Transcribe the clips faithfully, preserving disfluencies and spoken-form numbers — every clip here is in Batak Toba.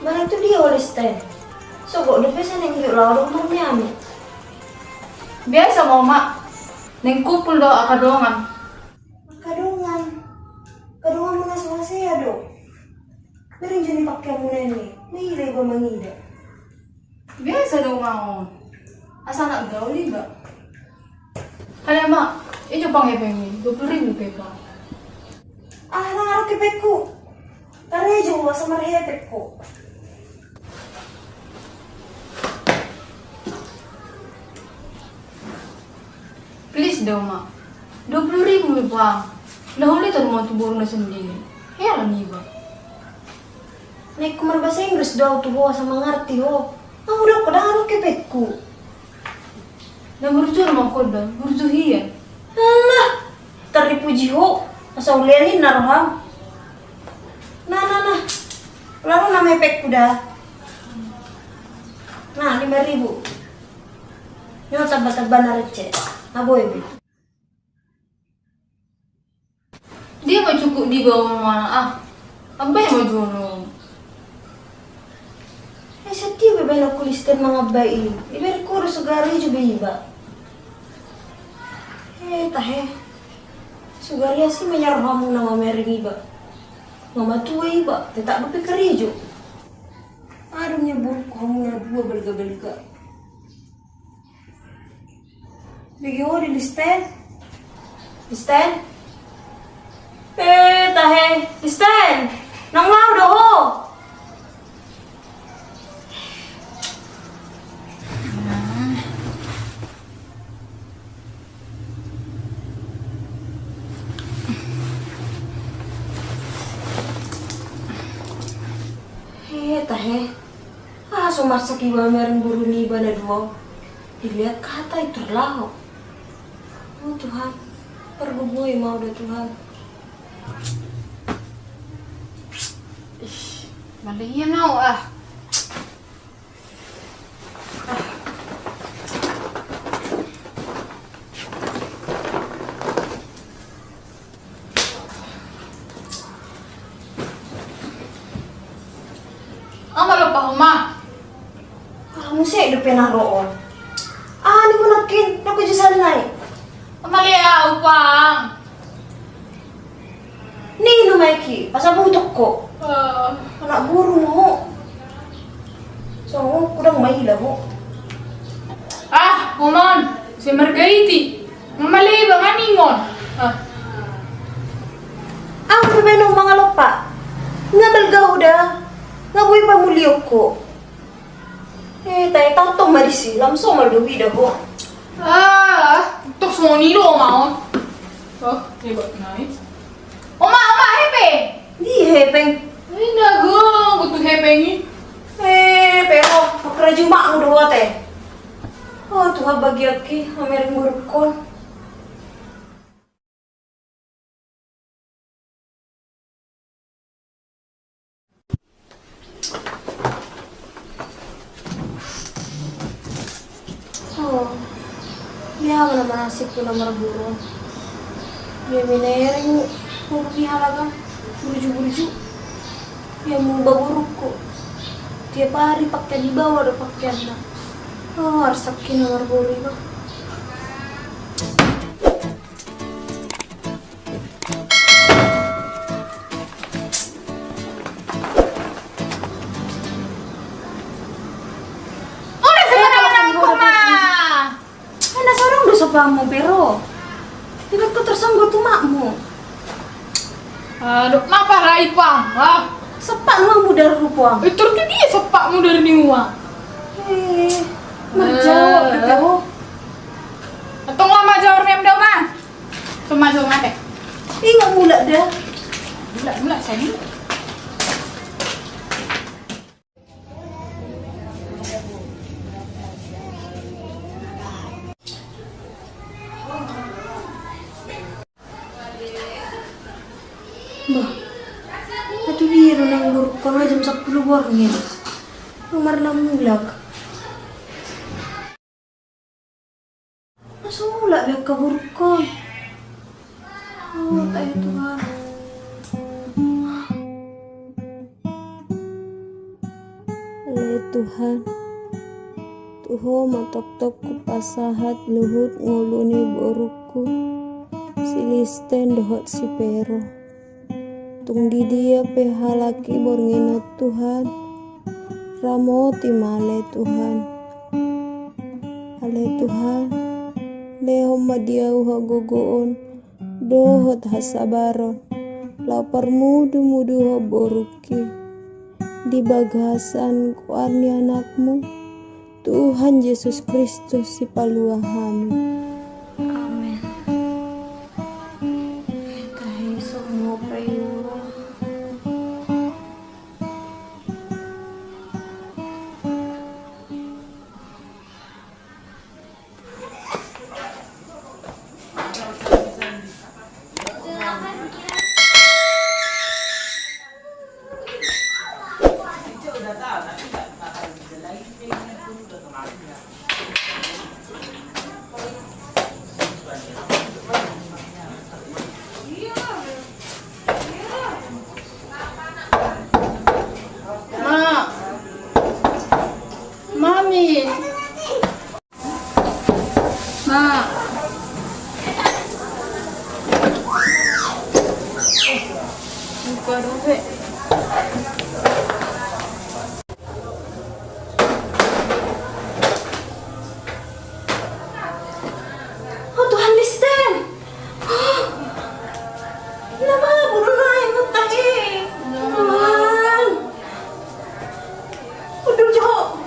Manang tu dia ho, Listen? Sogot dope sai naeng giot laho do marniamin. Biasa ma, Oma. Naeng kumpul do angka dongan. Angka dongan? Angka donganmu na so hasea do? Bereng jo ni pakeanmuna i, na ida iba mangida. Biasa do, Oma, on. Asa anak gaul iba. Hale, Oma, i jo pang hepeng i, dua pulu ribu pe, Oma. Ah, ndang adong hepengku. Tarejo ho asa marhepeng ho. Please da, Oma. Dua puluh ribu pe, Oma. Na hulitan ma tu boru na sandiri. Heran iba. Naeng hubahas bahasa Inggris do au tu ho asa mangarti ho. Ahu do, ndang adong hepengku. Na burju ma ho da, burju hian. Alah, tar dipuji ho, asa ulean ninna roham. Nah, nah, nah. Lalu nama hepengku da. Nah, lima ribu. Nyo tamba-tamba na recce. Abo ebe. Dia ma cukup di bawah mana ah. Ambai ma jolo. Eh, setia be baenonku Listen mangambai i. Ibereng ho do, sugari jo be iba. Eh, tahe. Sugari asi ma nyo rohamuna mamereng iba. Mamatua iba, tetap dope karejo. Adong nyo borukku hamuna dua balga-balga. Bege ho di Listen. Listen. Eh, tahe. Listen. Naeng laho do ho. Eh, tahe. Ah, so marsak iba mamereng boru niba na dua. Dilihat hata i tor laho. Oh Tuhan, pargogoi ma au da Tuhan. Ih, malihian au ah. Aha ma lompa ho ma? Ah, muse dope na ro on. Ah, ninna ho nangkin, nunga jo sannari. Male au pang. Ninna ho ma i, asa butok ho. Ah. Anak boru ho. Songon hudang maila ho. Ah, Oma on, sai marga iti. Nga male iba nga ningon. Ah. Au pe baenon mangalompa. Nga balga ho da. Nga boi pamulion ho. Eh, tahe, tongtong ma disi, lam somal do huida ho. Ah, tok songon i do Oma on. Oh, hebat nai. Oma, Oma, hepeng. Di hepeng. Ini nago, butuh hepeng i. Eh, Pero, pakrajumakmu do ho ate. Oh, Tuhan bagianki, mamereng borukkon. Oh, dia mana nasibku na marboru. Dia minereng boru ni halaga burju-burju. Dia mangubah borukku. Tiap hari pakean dibawa do pakeanna. Oh, arsakki na marboru iba. Ora sebenarnya aku mah. Ena sorong do sopamu, Pero. Tiba ko tersanggo tu makmu. Aduh, napa rai pang? Ah. Sepak nu mudar rupuang. Itu tuh dia sepak mudar ni uang. Eh, menjawab gitu. Tong lama jawab mem dong ah. Cuma cuma deh. Ingat mulak dah. Mulak mulak saya. Bah, atu dia do naeng borukkon jam sampulu borngin. Nomor na mulak. Masa mulak be angka borukkon. Oh, tahe Tuhan. Tuhan, tu Ho ma tongtong hupasahat luhut ngolu ni borungku, si Listen dohot si Pero. Tung di dia pe halak i borngin on Tuhan, ramoti ma ale Tuhan. Ale Tuhan, lehon ma di ahu hagogoon dohot hasabaron, laho parmudumuduhon borungki di bagasan goar ni Anakmu, Tuhan Jesus Kristus, Sipalua hami. Amen. Tahe, so mo payu. Ma. Mami. Ma. Buka dope. Oh, Tuhan, Listen. Oh. Nama boru lain hutang i. Tuhan. Udul jo.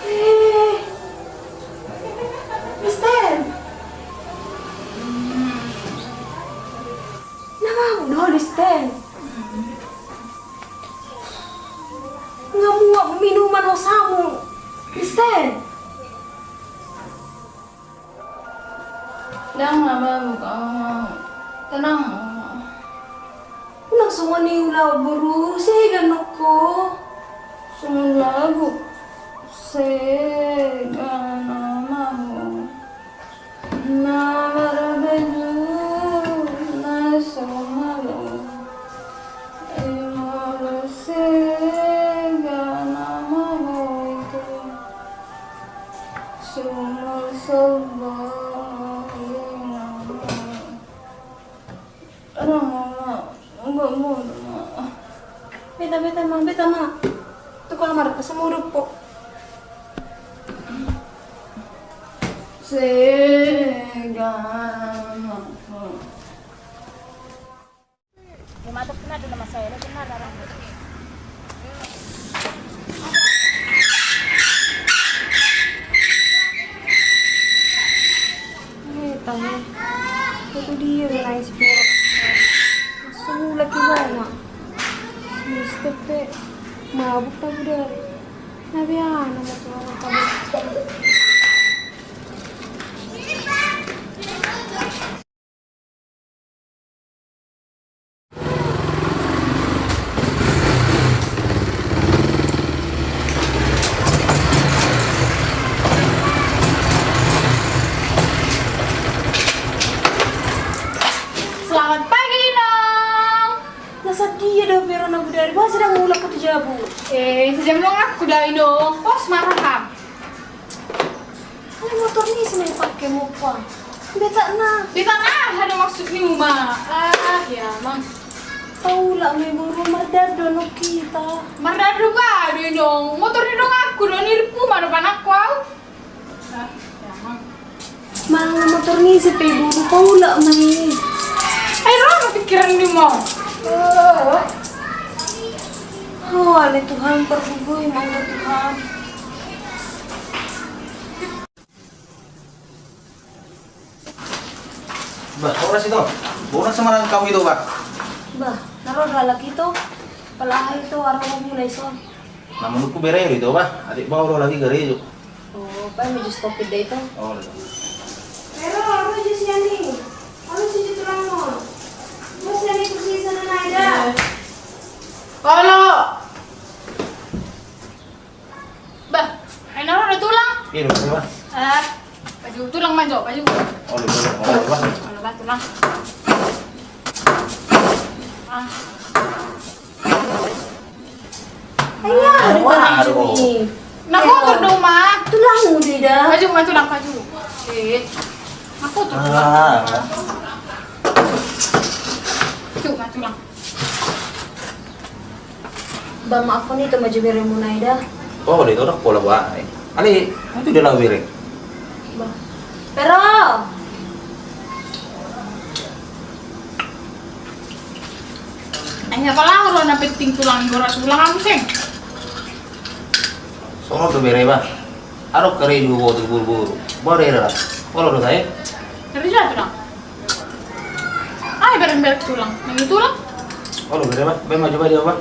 Eh. Listen. Nama boru, Listen. Nga muap minuman hosamu, Listen. Ndang na mabuk au. Tenang. Unang songon i ulaon boru, sega nokko. Songon lagu. Sega na mabuk. Na marbaju na so malo, i molo sega na magogo, sumur sombong i na magogo. Aduh, Mama, enggak mau, Ma. Beta, beta, Ma, beta, Ma. Tu kamar, semua rupo. Sega, Ma. Dia mantap kena dulu, Mas, saya. Dia kena darah. Eh, tahu. Itu dia yang nangis pikiran. Langsung lagi bawa. Semester teh mabuk tak udah. Nabi anak mau tuh mabuk. Selamat pagi, Inong. Na sadia do Pero Nagudari, boha sedang mulak tu jabu? Eh, sejam doang aku dah, Inong. Pos marah, Kang. Alai motor ni ise na dipake, Mama? Beta na. Beta na, aha do maksud ni, Uma? Ah, ya, Mang. Paulak ma i boru, mardalan do hita. Mardalan do ba do, Inong? Motor ni donganku do, nirip Uma do panakku au. Ah, ya, Mang. Mangan motor ni ise pe i boru, paulak ma i. Ai ro ma pikiran ni, Mang. Oh. Oh, ale Tuhan, pargogoi ma i, Tuhan. Bah, horas ito. Bona semarang kau ito, bah. Bah, na ro do halak ito. Pala aha ito, arro mulai son. Na menurutku bere ito, bah. Atik bau ro lagi garejo. Oh, baen ma jus kopi da ito. Oh, da. Pero, arro jus i. Arro jus i tulang on. Bos, i kursi sana na ada. Olo. Bah, ai na ro do tulang. Iya, Bah. Ah, baju tulang ma jo, baju. Oh, iya, Bah. Olo, Bah, tulang. Ah. Ayo, aduh, aduh. Nah, kotor dong, Ma. Tulangmu do i da. Maju, maju, lang, maju. Eh, nah, kotor. Ah. Maju, maju, lang. Ba, maaf ni, tu maju beremuna i da. Oh, dia tu dak pola ba. Ale, itu dia lah bere. Ba. Pero. Ai, apa lah, ro na penting tulang, boras tulang, aku seng. Songon tu bere ba. Adong karejo tu buru-buru. Ba, bere da. Olo do, eh? Karejo tulang. Ai, bereng-bereng tulang. Nang i tulang. Olo, bere ba. Baen ma jo ba dia ba.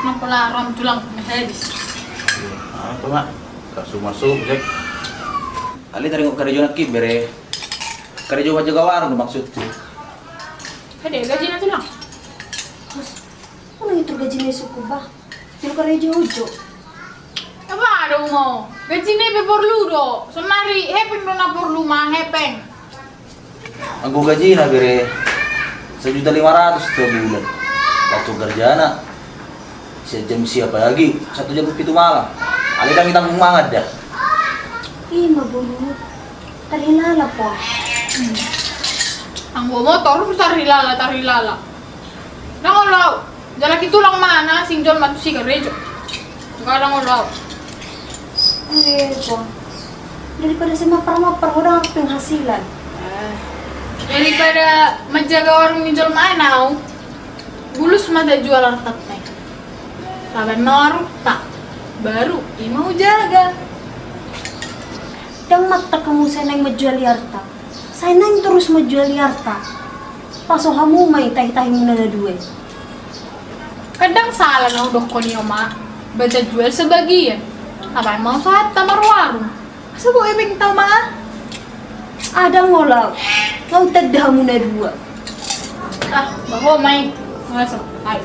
Nang pola rom tulang, habis. Ah, tu ma. Masuk, masuk, cek. Ale, taringot karejo nangkin, bere. Karejo manjaga warung do maksudku. Ede, gajina tulang. Bos, unang itur gajina isungkun ba. Tiru karejo ujo. Apa do mau? Gajina pe porlu do. Sonari hepeng do na porlu, Ma, hepeng. Anggo gajina, bere, sajuta lima ratus sabulan. Waktu kerjana sian jam sia pagi sahat tu jam pitu malam. Ale, dang itanggung mangan da. Ima boru. Tarhilala po. Hmm. Anggo motor tarhilala, tarhilala. Nang olo au. Jala i tulang ma na asing jolma tu si karejo. Kadang olo au. Iya, po. Daripada sai mappar-mappar, ho dang penghasilan. Eh. Daripada manjaga warung ni jolma, anau. Bulus ma tajual arta nai. Tabaen ma warungta. Baru ima hujaga. Dang matta hamu sai naeng manjuali arta. Sai naeng torus manjuali arta. Paso hamu ma i tahi-tahimuna na dua i. Kadang salah na hudokkon i, Ma. Ba tajual sebagian. Tabaen ma usahanta marwarung. Asa boi hepengta, Ma. Adang olo au. Nga hutanda hamu na dua. Ah, ba ho ma i. Masa, ai.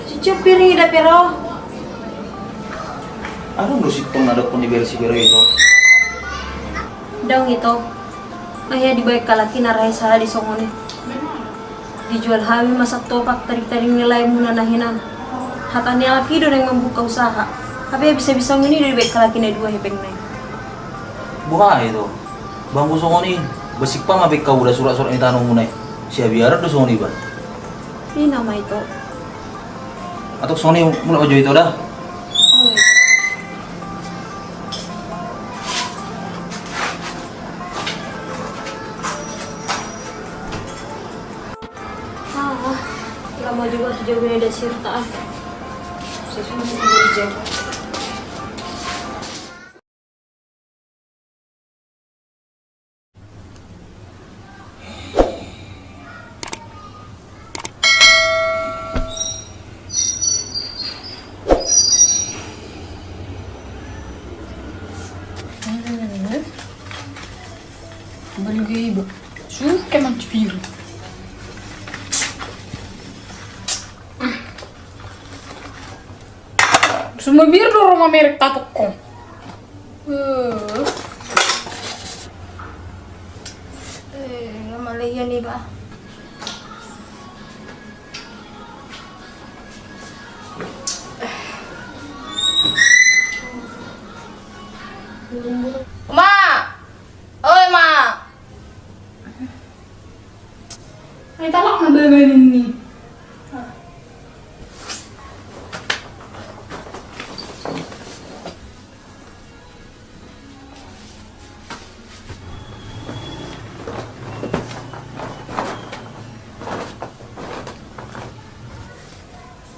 Cucuk piring i da, Pero. Adong do sintong na dokkon ni bere si Pero i, Ito. Dang, Ito. Nga hea dibaen halak i na rahe sahali songon i. Dijual hami ma satopak taring-taring ni laemuna na hinan. Hata ni halak i do naeng mambuka usaha. Hape bisa-bisa songon i do dibaen halak i na dua hepengna i. Boha, Ito? Ba anggo songon i, ba sippa ma baen hamu da surat-surat ni tanomuna i. Siabiaran do songon i ba. Ina ma, Ito. Antong songon i, mulak ma jo, Ito, da. Ah, lama juga tu jago ni da sirta, ah. Saya cuma satu jam. Kembali gue ibu. Suka mancipir. Semua bir do rumah merek tatuk kong. Eh, eh, maleia ni ba. Ma! Oi, Ma! Ai talak na baba nini.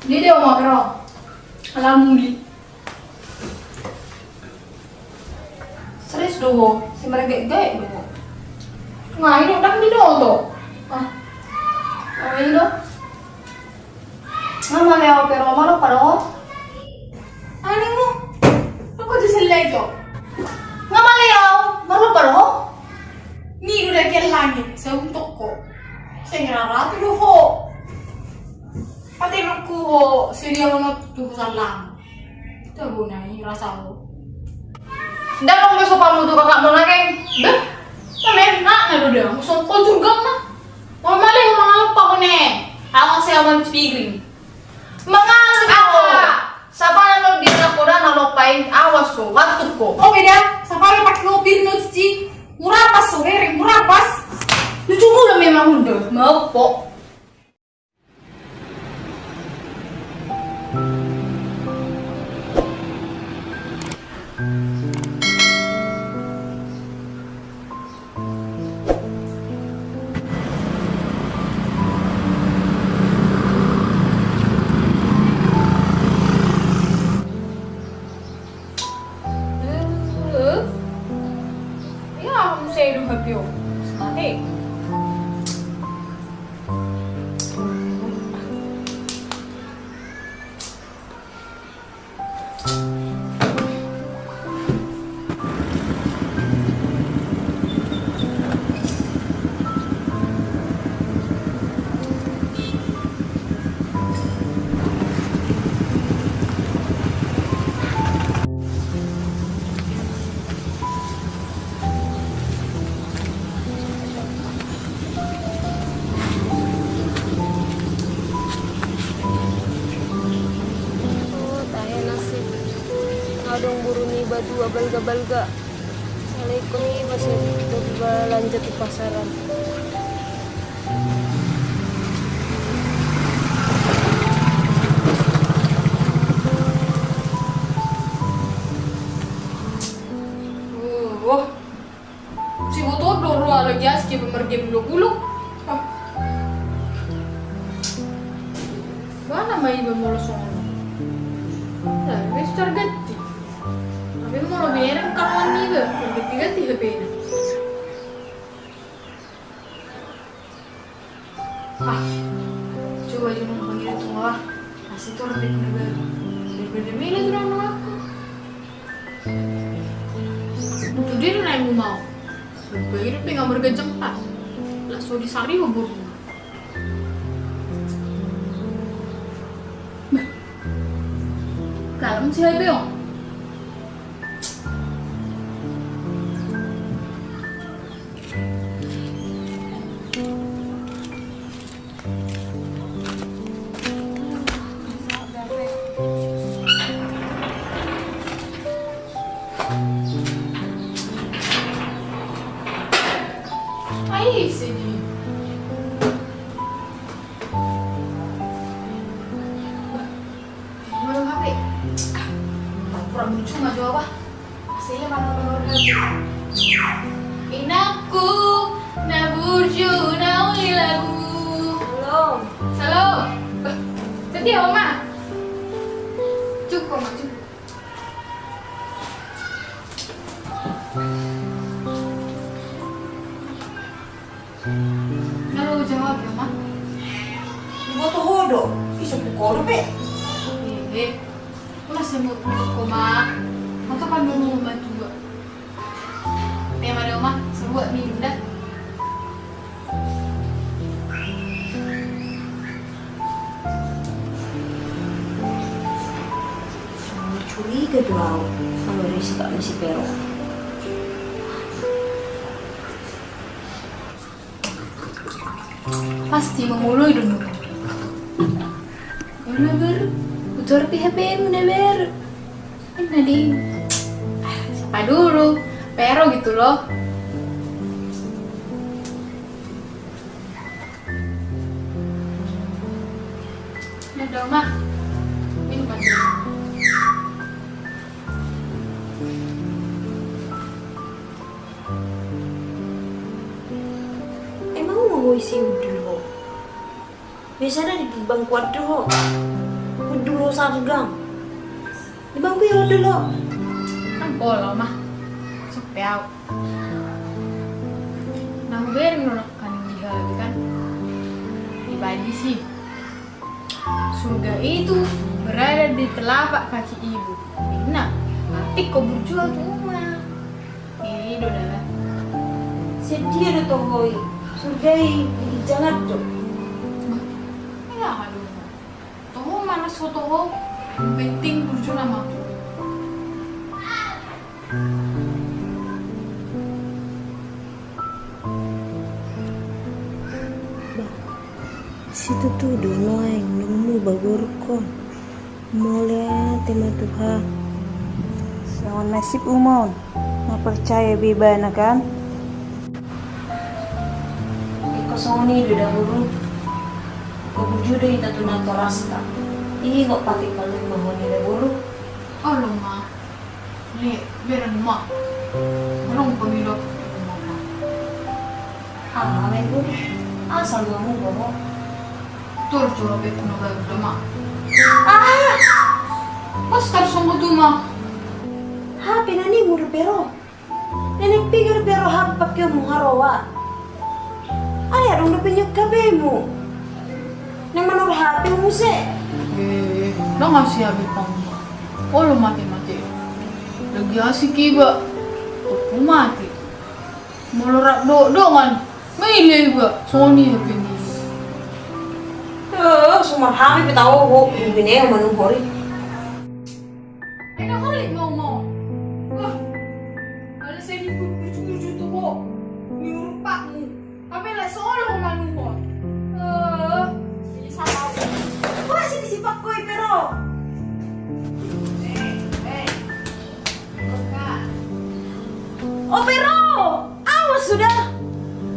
Dia dia mau kero. Alam muli. Serius do ho, si merengek gaek do ho. Nga i do, dang di do to. Ah. Nga i do. Nga male au, Pero, malo pado ho. Ani mu. Aku tu selejo. Nga male au, malo pado ho. Ni do da kian langit, seuntuk ko. Seng rara tu do ho. Pate aku ho, sedia ho tu salang. Tabo na i rasa ho. Ndang ro be sopanmu tu kakakmu nangkin. Beh, mame, nak na do da, musong ko jurgang na. Mau male, mau mangalap aku ne. Awas ya, mau piring. Mangalusi ho. Aha? Sapala na di anak ho da na lompa i, awas ho, batuk ho. O beda, sapala pake ho pir na cuci. Murapas ho, bereng, murapas. Lucu mulu memang, undo. Mau po. Ya, muse do H P ho. Mate. Oh, tahe nasib. Adong boru niba dua balga-balga. Assalamualaikum, Ibu. Saya mau belanja di pasaran. Oh, oh. Siboto do ro ala gias ke pemergen bulok-bulok. Ah. Bana ma iba molo songon on. Nah, wis targeti. Tapi molo bini na kawan iba, targeti-geti H P-na. Ah, coba jo nang pangido tu ma. Asi tu H P-na baru. Daripada mele tu nang nang aku. Butuh dia nang mau. Bagi-bagi pe nga marga jengkal. Lah so disari ho boru. Kalem si H P on. Ai, sedih. Mana H P? Pura burju ma jo, bah. Saya mana nomor H P? Inakku, na burju, na uli lagu. Salam. Salam. Bah, setia, Oma. Cukup, Oma, cukup. Halo, jawab ya, Mak. Diboto ho do, iso puk ho dope. Eh, eh. Ula semut puk ho, Mak. Maka kan dulu ma tua. Tema do, Mak. Sebuat minum dah. Curiga do au, molo disikap ni si Pero. Pasti mangoloi do nunga. Olo, Ber, utor pi H P-mu na, Ber. Inna di. Ah, siapa dulu? Pero gitu loh. Ini dong, Mak. Minum aja. Emang mau isi udul ho? Biasana di bangku addo ho. Udul ho sargam. Di bangku i udul ho. Kan pola, Oma. Sope au. Na hubereng do nangkin di H P kan. Di bagi sih. Surga itu berada di telapak kaki ibu. Nah, nanti kau burju tu, Oma. Ini do dalan. Sedia do toho i. Surga i di ginjang addo. Bah, ia, aduh. Toho ma na so toho. Penting burju nama tu. Bah. Situtu do nuaeng naung muba borungkon. Mauliate ma Tuhan. Songon nasib uma on, na percaya be ibana kan. Ingkon songon i do da boru. Ingkon burju do hita tu natorasta. Ingot patik palu ma hon i da boru. Olo ma. Ni, bereng ma. Bereng pemilot. Ah, main boru. Asal dua mu bobo. Tor curo pe kuno baru doma. Ah! Pas tar songo duma. Hape na ni mur pero. Nenek pigar pero hape pakai mu haroa. Ari adong dope nyok kabemu. Nang manor hape muse. Eh, nang asi hape pang. Olo mate mate. Lagi asik iba. Aku mate. Molo rap do dongan. Maile iba. Soni hape ni. Eh, sumar hape pe tau ho. Bine manung hori. Ena holik mau mau. Wah. Ala seni pun burju-burju tu ho. Ni urupakmu. Hape la solo manung ho. Eh, jadi sama. Wah, sini sipak koi pero. Eh, eh. O pero, awas sudah.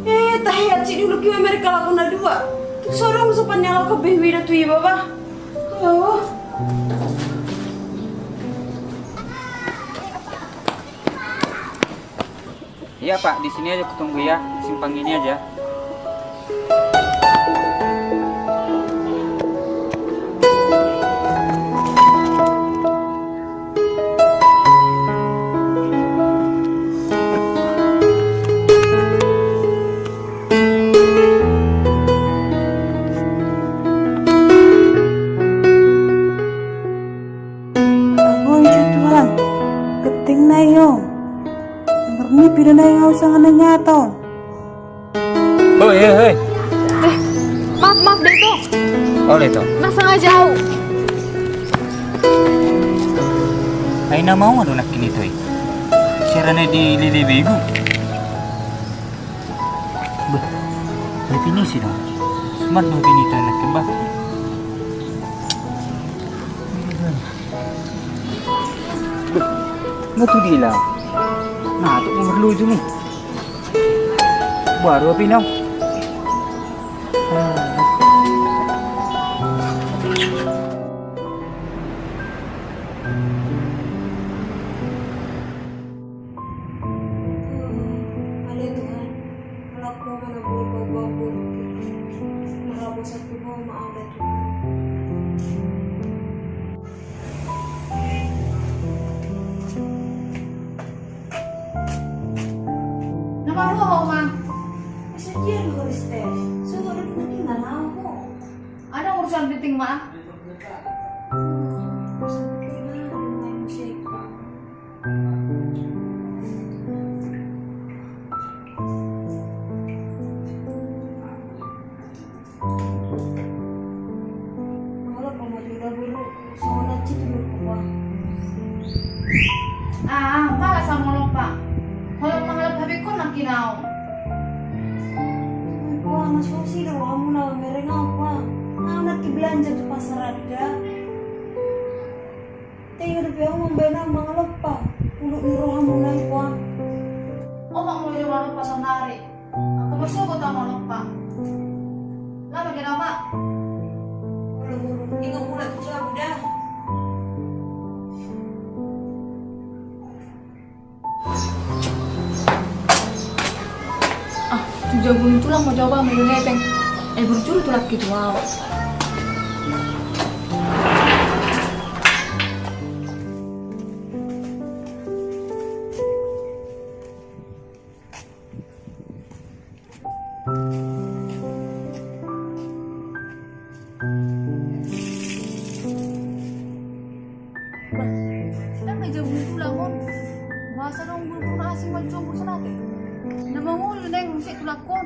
Eh, tahe aci dulu kiwa mereka laku na dua. Tu sodong sopan yang laku behwi da tu iba bah. Oh. Iya Pak, di sini aja kutunggu ya, simpang ini aja. Ago ijo Tuhan, genteng nai ho. Marnipi do nai ho sanga na nyata on. Hoi, hoi, hoi. Eh, maaf, maaf, Daito. Oh, Daito. Nggak sengaja au. Ai na mau ado nangkin ito i. Sera na dilele begu. Beh, definisi dong. Smart do definisi nangkin bah. Beh, nga tu dihilang. Nah, tu nomor luju ni. Baru api nang. Ale Tuhan, alak ho ma na boi pagogo. Marabo satu ho ma au da Tuhan. Na marua ho ma. Asa dia do Kristen. Sudah ada penting na nau ho. Ada urusan penting ma. Urusan penting na, main musik. Molo pamaju da guru, songon na citu guru kua. Ah, pala sa molo pa. Molo mangalap habikon na kinau. Kua, na susi da rohamuna merengau kua. Au na ki belanja tu pasar ada. Tega dope au mambaen au mangalompa, uluk ni rohamuna i kua. Omak molo jo mangalompa saonari, angka marsogot au mangalompa. Lama gena omak. Olo guru, ingot mula tu jabu da. Ah, tu jabu ni tulang ma jabu ma i do hepeng. Eh, burju do tulang i tu au. Bah, ndang na jabu ni tulang on. Boasa adong guru-guru na asing manjou bosan ate. Na mangolu naeng muse tulangkon.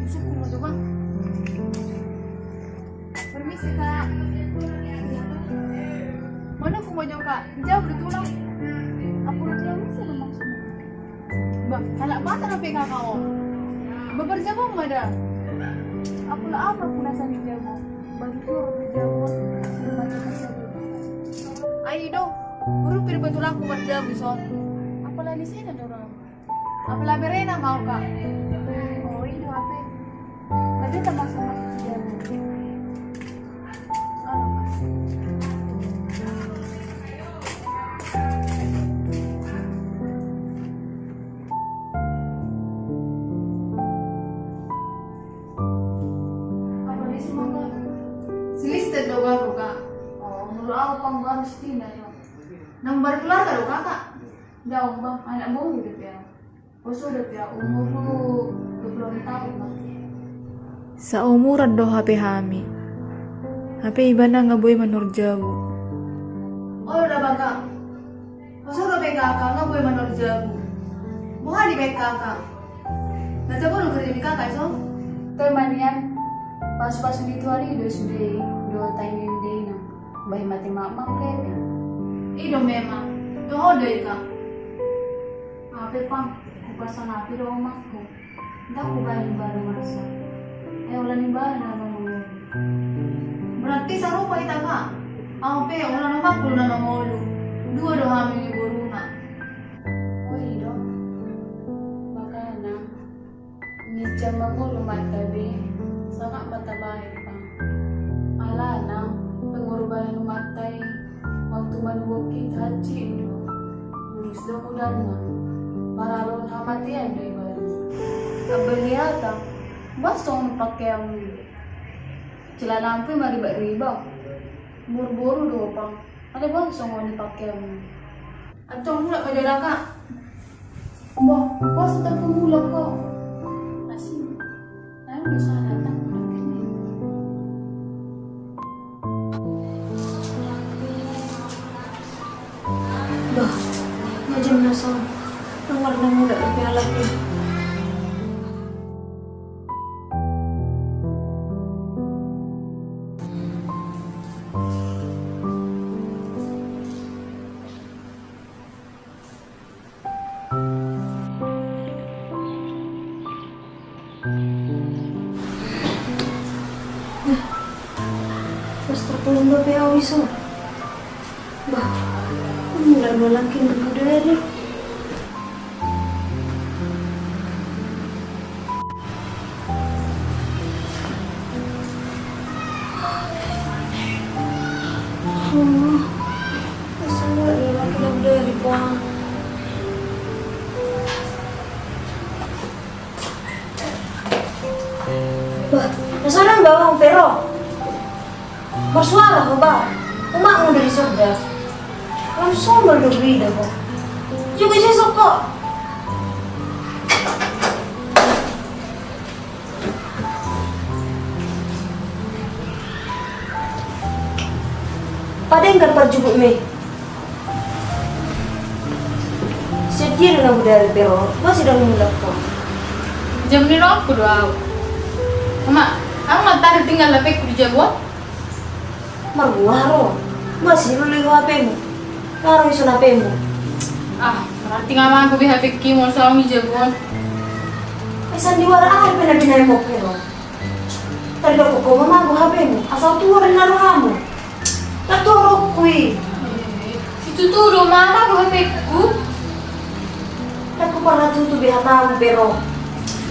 Usukku ma jo bah. Permisi, Kak. Mana ku ma jo, Kak? Jabu do tulang. Aku do tulang bisa do maksudnya. Bah, halak Batak dope kakak on. Bah, berjabu ma da. Apala aha pangkunasan ni jabu? Baru suru di jabu. Ai do, buruk pir betul aku marjabu ison. Apala ni sena dorang. Apala berena mau ka. Oh, i do hape. Berarti termasuk masuk di jabu. Anu, Kak. Apa dia sih, Mama? Si Listen do baru, Kak. Oh, molo au pang baru si Tina, yo. Nang baru keluarga do, Kakak? Daong, Bang. Anak bungul do pe au. Poso do pe au, umurhu dua puluh enam tahun, Bang. Saumuran do hape hami. Hape ibana nga boi manurut jabu. Olo da, Bang, Kak. Poso do pe kakak, nga boi manurut jabu. Boha dibaen kakak? Nga jabu do kerja ni kakak, so? Toe ma nian. Pasu-pasu ni Tuhan i do sude, do taindainda. Bahen mate mamang pe. I do memang. Toho do i, Kak. Hape, Pang, hupasangap i do omakku. Ndang hubaen ibana marsak. Ai holan ibana na mamangolu. Berarti sarupa hita, Kak. Au pe holan omakku na mangolu. Dua do hami ni boruna. Oh, i do. Makana, ginjang mangolu ma hita be, sangap ma tabaen, Pang. Alana, pengorbanan ni umatta i, waktu manuhok hita hansit do. Lurus do modalna. Maralo hamatean do ibana. Ambil ni hata, boha songon pakean celana pe maribak-ribak. Boru-boru do, Pang. Alai boha songon i pakean. Antong mulak ma jala, Kak. Boha, boha so tangku mulak ho. Asing. Lalu dosa datang mulak ini. Bah, macam na so. Nang warna muda tapi alami. Pas terpulung dope au iso. Bah, ini udah dua langkin berbudaya deh. Bah, na so dang bawa Pero. Marsuara ho ba? Umakmu do di sorga. Lam sombol do guida ho. Juga sesok ko. Padenggan parjuguk me. Sedia do na budari Pero, masih dang mulak ko. Jam ni rongku do au. Ama, au nga tadi tinggal lapekku di jabu. Marbuah ro. Masih lului ho H P-mu. Ngarung iso H P-mu. Ah, berarti nga mago be H P-ki molo so au di jabu on. Ai sandiwara aha pe na binaen ho Pero. Tadi do koko mamago H P-mu, asal tuor na rohamu. Na torokku i. Itu tutu do mamago H P-ku. Ndang huparhatutu be hatamu Pero.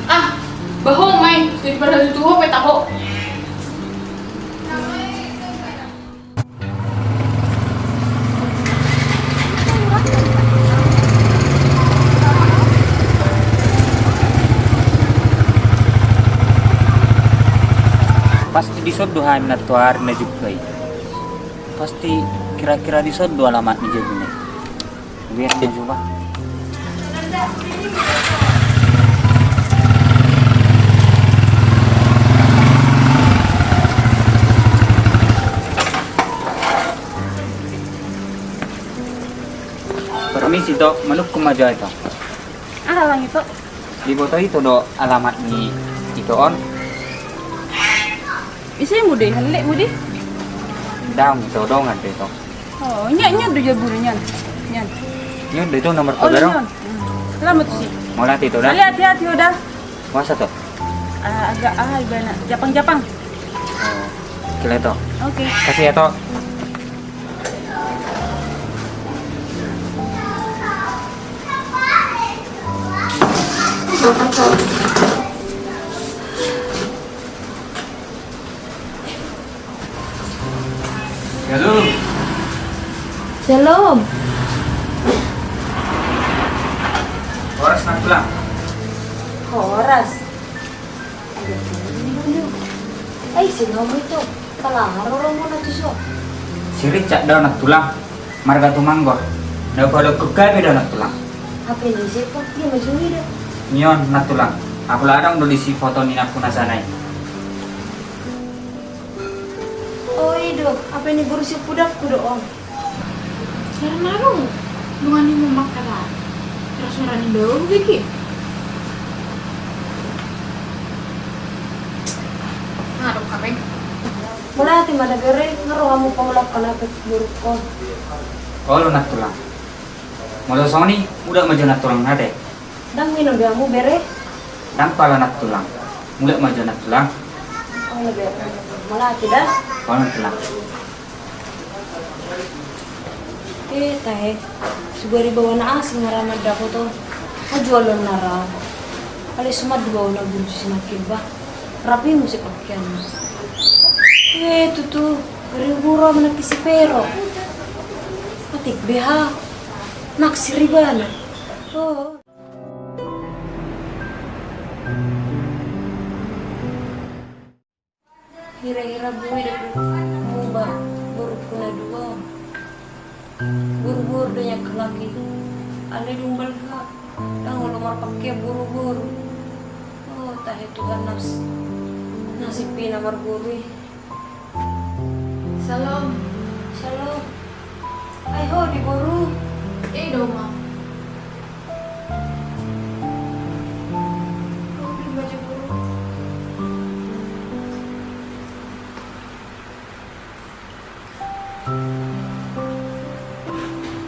Ah, bah ho ma i, so diparhatutu ho pe taho. Pasti dison do hami nantoari na jumpa i. Pasti kira-kira dison do alamat ni jabuna i. Biar dia coba. Permisi, Tok. Manungkun ma jo, Tok. Aha lang, Ito? Diboto ito do alamat ni ito on. Ise mu de, halek mu de? Daong ito, dongan do ito. Oh, nyat, nyat do jabu do, nyat. Nyat. Nyat do ito nomor. Oh, tiga do. Nyat. Hmm. Selamat sih. Mauliate ito da. Hati-hati, hati-hati, udah. Masa to? Ah, agak ah, ibana japang-japang. Oh, kira itu. Oke. Kasih ya, Tok. Shalom. Shalom. Horas, Nang Tulang. Horas. Ai, ise do hamu ito? Pala aha rohamuna tuson? Si Richard do, Nang Tulang. Marga Tumanggo. Na padokkon gabe do, Nang Tulang. Hape ni ise, Pak? Dia masuk ida. Nion, Nang Tulang. Apala adong do disi foto ni nampuna sana i. O, i do, hape ni boru siapudakku do on. Jarang adong dongan ni mama kada. Terus orang ni bau begini. Adong hape. Mauliate ma da, bere, nga ro hamu paulakhon hape borungkon? Olo, Nang Tulang. Molo songon i, mulak ma jo, Nang Tulang, ate. Ndang minum be hamu, bere? Ndang pala, Nang Tulang. Mulak ma jo, Nang Tulang. Olo, bere. Mauliate da. Olo, Nang Tulang. E tahe, sugari baoa na asing na ra mandapot on. Ajual on na ra. Alai suman do baoa na burju sinangkin ba. Rapi muse pakeanna. E tutu, gari ubur ahu manangki si Pero. Atik be ha. Naksir ibana. O. Hira-hira boi do hamu ba borungku na dua on. Boru-boru do nian halak i. Alai dung balga, ndang olo marpangke boru-boru. O, tahe Tuhan, nas-, nasib i na marboru i. Shalom. Shalom. Ai ho do i, boru? I do, Ma. Ho do i, Ma, jo, boru.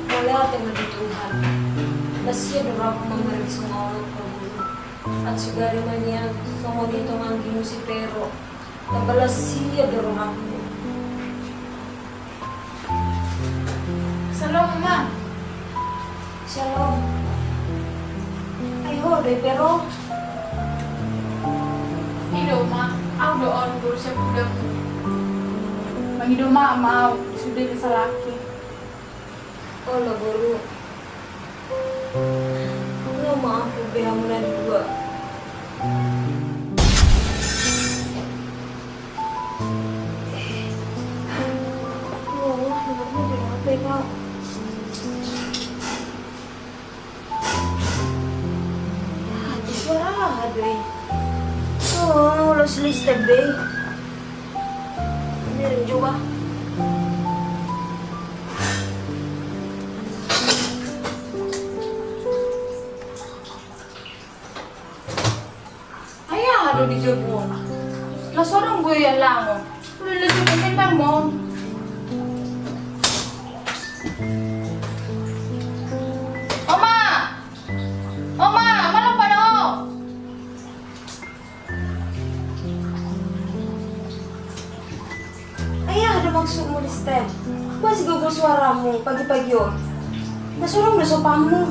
Mauliate ma di Tuhan. Las ia do rohangku mangarade songon on, boru. Atik sugari ma nian songon i tonga anggimu si Pero. Tamba las ia do rohangku. Shalom, Ma. Shalom. Ai ho do i, Pero? I do, Ma, ahu do on, boru siapudakmu. Mangido maaf ma ahu, sude kesalahonku. Olo, boru. Nga maaf be hamu na dua. O, nomormu berapa, Kak? Aha do i, suara aha do i? O, ulos listrik be. Ini coba. Ai aha do di jabu on? Las adong boi alangon. Udah lagi pengen bangun. Oma! Oma, malam pada, Om. Ai aha do maksudmu, Listen? Boasa gogo suaramu pagi-pagi on? Las adong do sopanmu?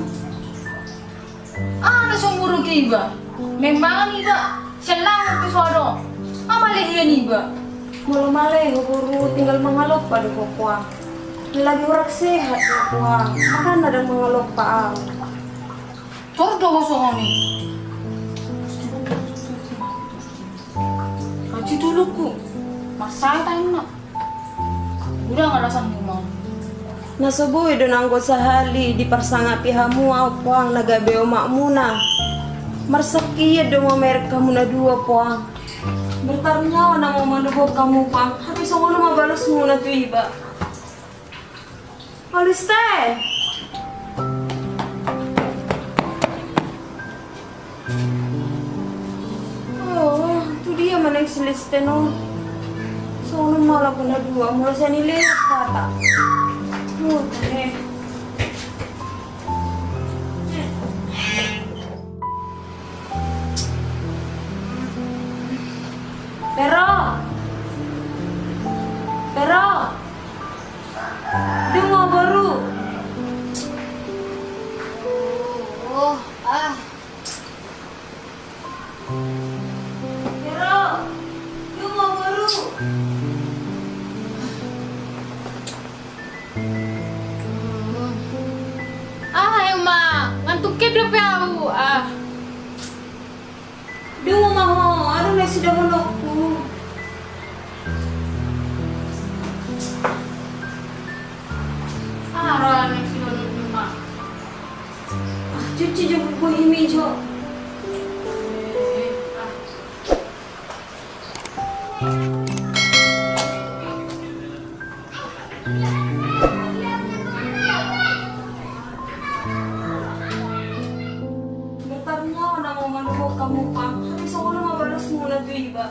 Aha do so muruk iba? Memang iba senang pe so adong. Aha male hian iba? Molo male ho, boru, tinggal mangalompa do ho, puang. Lagi kurang sehat do ho, puang, makana ndang mangalompa ahu. Tor do ho songon i. Haji tulukku, marsahit ahu na. Godang alasanmu ma. Na so boi do nanggo sahali diparsangapi hamu ahu, puang, na gabe omakmuna. Marsangkian do mamereng hamu na dua, puang. Bertaruh nyawa nama mandohot hamu, puang. Hape songon on ma balosmuna tu iba. Aliste! O, tu dia ma naeng si Listen on? Songon on ma lagu na dua, molo sian i lewat hata. O, tahe. Pero! Pero! Dung ho boru! Oh, ah. Pero! Dung ho boru! Ah, ayo ma, ngantuk dope au, ah. Dung ho ma ho, adong na sidohononku. Ah, adong na sidohononku ma. Ah, cuci jo buku i ma jo. Eh, ah. Bertarung na mau manunggu kamu, Pak. Tapi sekolah mau balas mula tu iba.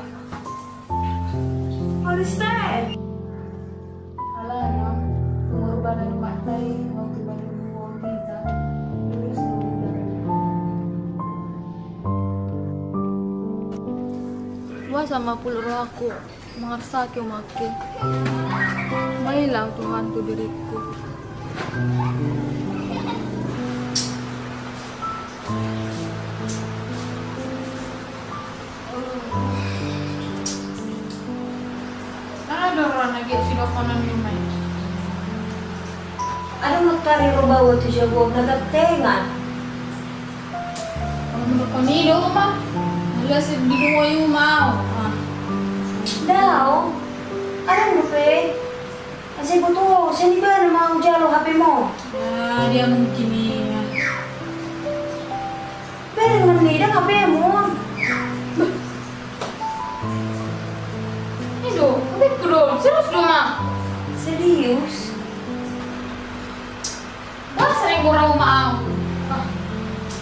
Balas deh. Alana, pengorbanan mata i waktu baru dua kita, terus dua kita. Luas sama pulut rohaku, mengersaki umakku. Mailah Tuhan tu diriku. Adong na kari ro baoa tu jabu na gantengan. Molo mendokon i do ma. Molo asa didungoi uma au. Daong. Adong dope. Asa iboto ho, sian ibana ma hujalo H P-mu. Ah, dia mungkin i. Bereng ma ni, dang H P-mu. Ido, H P-ku do, serius do ma. Serius? Bah, sering gora uma au. Ah.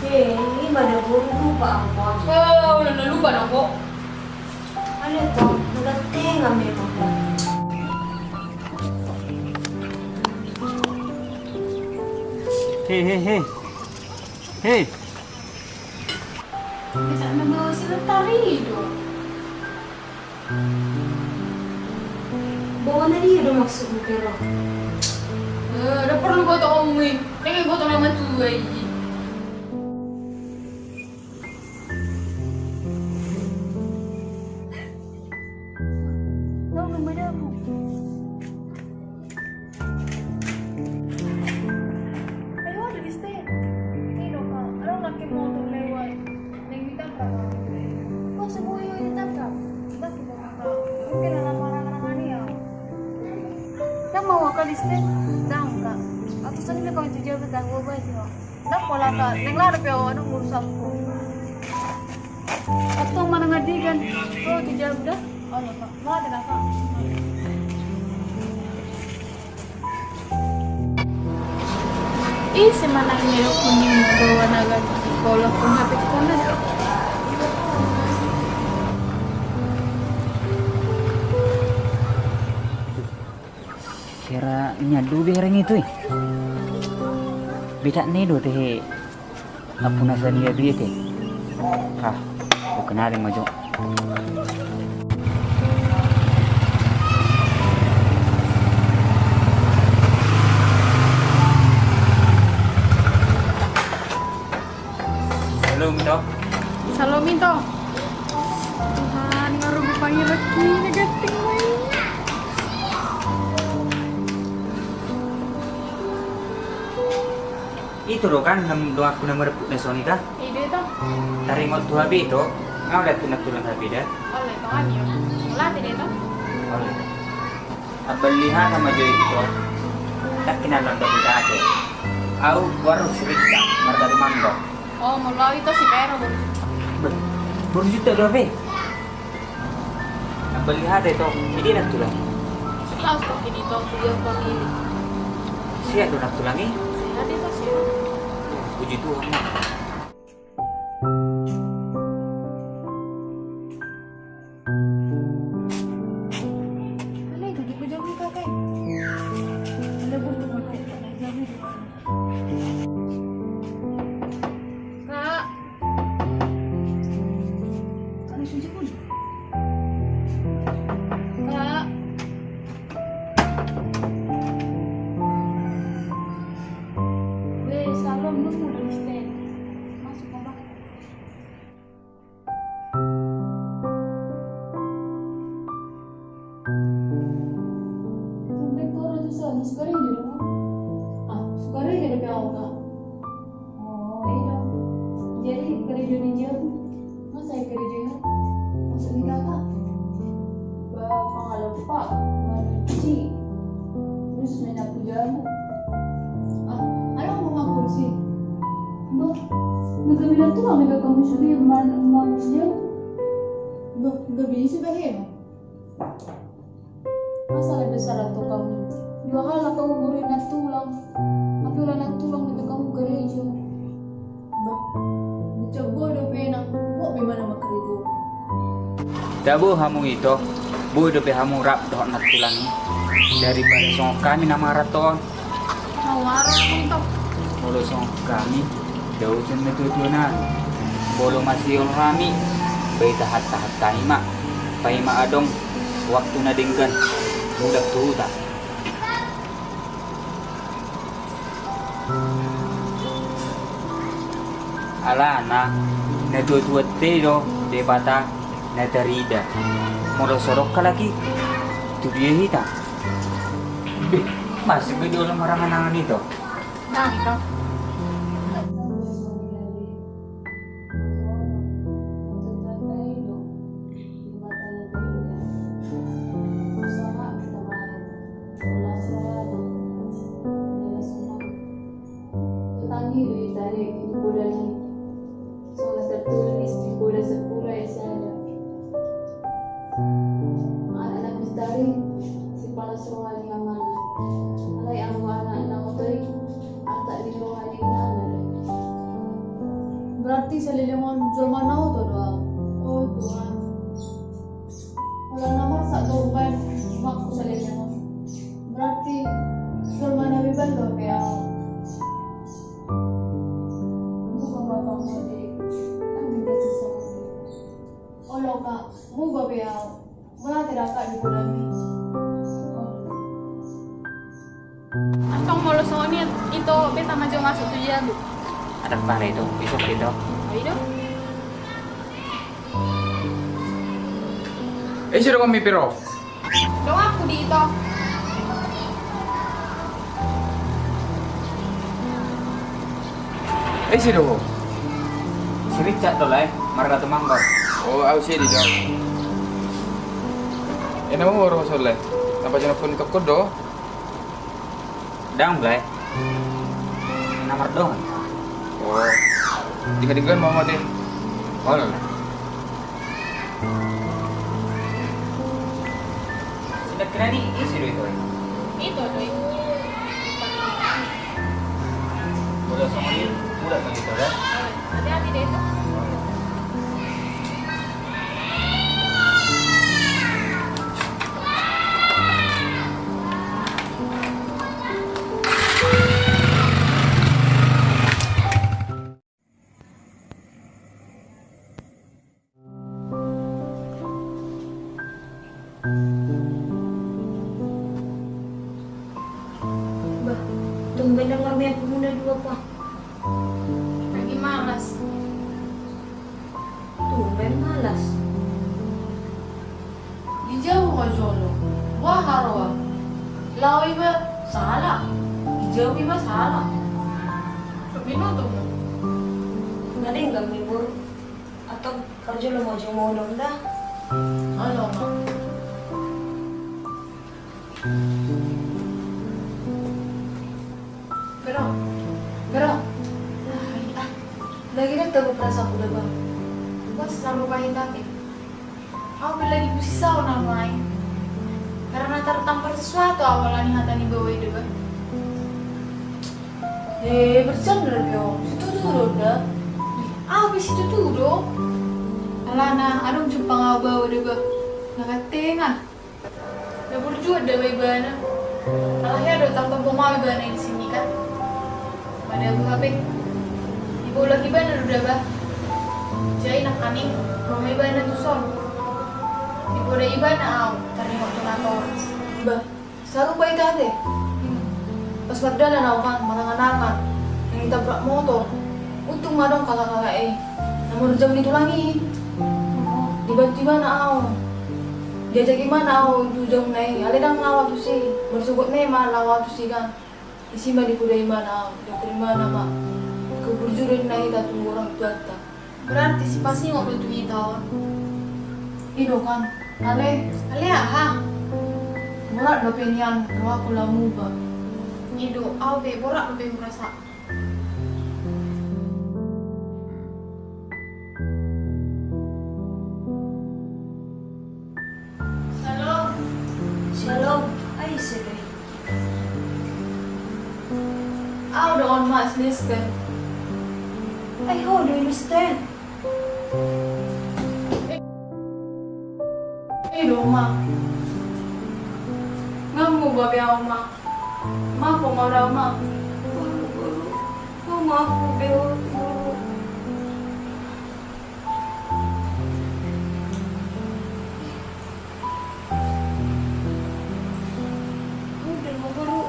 Eh, ima da boru lupa au. Oh, udah lupa dong kok. Alai tong, na gantengan memang. Hei, hei, hei. Hei. Bisa nama si Lestari do. Baoa na dia do maksudmu, Pero? Eh, nda perlu boto omui. Pengen boto nama tua i. Lo, belum ada aku. Ayo, ada di stand. Ini dong, Kak. Ada lagi motor lewat. Yang ditabrak, Kak. Kok semua yang ditabrak? Tidak, Kak. Mungkin ada marah-marah ya. Yang mau, Kak, di stand? Tahu, Kak. Aku sendiri kalau dijawab, tahu apa itu, Kak? Ndang pola, Kak, naeng laho dope au, adong urusanku. Antong manang andigan, ho tu jabu da. Olo, Kak. Mauliate, Kak. Ise manang nidok ni, baoa na ganti, pola pun H P-ku na. Hera nyandu be hera ngitu i. Betak ni do tehe. Ampuna sania be te. Ah, oke na de majo. Salom, Ito. Salom, Ito. Tuhan, nga ro be pangiranki na ganting ma i. Ito do kan, donganku na mareput na soni, Ito? I do, Ito. Taringot tu H P, Ito. Nga olo da tu nantulang H P da? Olo, Ito, nga olo. Mauliate da, Ito. Olo. Ambil lihat sama jo, Ito. Tak kenal nang dapet ake. Au baru cerita, marga Rumanggo. Oh, molo au, Ito, si Pero, boru Juta. Beh, boru Juta do be? Ambil lihat, Ito. Jadi nantulang i. Laos, Ito, kini, Ito, kuliah pamili. Sehat do nantulang i? Sehat, Ito, sehat. Puji Tuhan. Kak. Kak, na suji pun. Sukarejo do? Ah, sukarejo do pe au, Kak. Oh, i do. Jadi karejo ni dia, masa i karejo i? Masa ni kakak? Ba, mangalompa, mancuci, terus manyapu jamu. Ah, adong ma kursi? Bah, na gabe na tulang do hamu sude man-, mancuci jamu? Bah, gabe ise bahen? Masa na besar atau kamu? Dua hal atau umur na tulang. Tapi ula na tulang itu kamu gereja. Bah, bocah bodo pe nang, bo be mana makarejo. Tabo hamu ito, bo dope hamu rap dohot na tulang i. Daripada songon hami na maraton. Mauaro aku ito. Molo songon hami, dauson na tuatua nami. Molo masihol hami, ba itahantahan hami ma. Paima adong waktu na denggan, mulak tu huta. Alana, na tuatua te do Debata na tarida. Molo so adong halak i, tu dia hita? Beh, masuk be dia olo marangan-angan ito. Nah, ito. Tangi do i tadi di poda ni. Songon tertulis di poda sepura ya sada. Anak na pintar i, sipalas roha ni amana. Alai anggo anak na oto i, atak ni roha ni inana do. Berarti saleleng on jolma na oto do au. O Tuhan. Olo na marsak do umbahen umakku saleleng on. Berarti jolma na bebal dope au. Bukan bapakmu di, kan bebal sama. Olo, Kak, muba be au. Mauliate da, Kak, di podami. Antong molo songon i, ito be tama jo masuk tu jabu. Adat pala ito, isuk ito. Oi do. Ise do on, Piro? Donganku di ito. Ise do? Si Richard do, Lae, marga Tumangkor. O, au si Edi do. Ena ma molo songon, Lae? Na pajonok ni tongkon do? Ndang, Lae. Na mardongan. O. Dingka-dingka ma mate. Olo, Lae. Sindakinan i ise do ito? Ito do i. Molo songon i, mulak ma ito, Lae. Hati-hati do ito. Bah, tumben do marmeam hamu na dua, Pa. Lagi malas. Tumben malas. Dijou ma jolo. Boha roha? Lao iba salah. Dijou iba salah. Coba binoto ma. Na denggan ma i, boru. Antong parjolo ma jo modom da. Olo ma. Bro, bro. Ah, lagi ndang tabo perasaanku da, Bang. Bos, selalu pahit hati. Au pe lagi pusing saut au nuaeng. Karena tertampar sesuatu au ala ni hata ni baoa i da, Bang. Eh, bercanda dope au. Situtu do da. Au pe situtu do. Alana adong jumpang au baoa da, Bang. Na ganteng, ah. Na burju do ba ibana. Alai hea do tartompa ma ibana i di sini kan. Mada buha pe. Dibolak ibana do da, Bah. Jadi nangkaning ro ma ibana tuson. Dipoda ibana au taringot tu natoras. Bah, sarupa i ate. Hmm. Pas mardalan au kan, marangan-angan. Naeng ditabrak motor. Untung ma adong kakak-kakak i na marujam ni tulang i. Oh. Dibantu ibana au. Diajak ibana ahu tu jabu na i, alai ndang laho ahu tusi. Marsogot na i ma laho ahu tusi kan. Disi ma dipoda ibana ahu, diatur ibana ma. Ingkon burju do ninna hita tu orang tuanta. Berarti sipasingot do tu hita on. I do kan. Alai. Alai aha? Borat dope nian rohangku laho muba. I do, ahu pe borat dope hurasa. Shalom. Shalom. Ai, ise do i? Ahu do on, Ma, si Listen. Ai, ho do i, Listen? I do, Ma. Nga muba be ahu, Ma. Maaf ma au, Ma. Boru, boru. Nga maaf be ahu, boru. Udah, Ma, boru.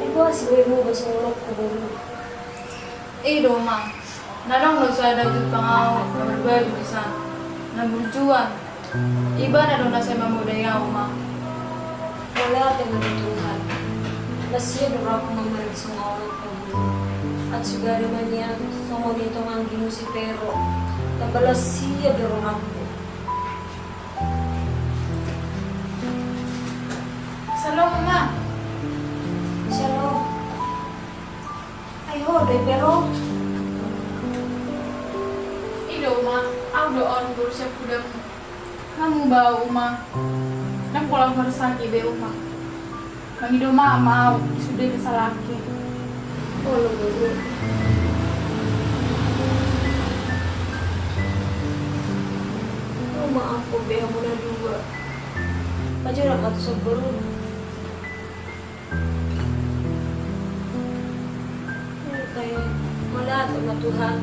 Ibo asi be muba singolongku, boru. I do, Ma. Na adong do sada jurpang ahu na marbaju di sana, na burjuan. Ibana do na sai mamodai ahu, Ma. Mauliate ma di Tuhan. Las ia do rohangku mamereng singolongku, boru. Aut sugari ma nian songon i tong anggimu si Pero. Tamba las ia do rohangku. Shalom, Ma. Shalom. Ai, ho do i, Pero? I do, Ma, ahu do on, boru sian pudam. Nga muba ahu, Uma. Ndang pola marsaki be, Uma. Mangido maaf ma ahu di sude kesalaanki. Olo, boru. Nga maaf be hamu na dua. Pajonok ma tuson, boru. Mauliate ma Tuhan.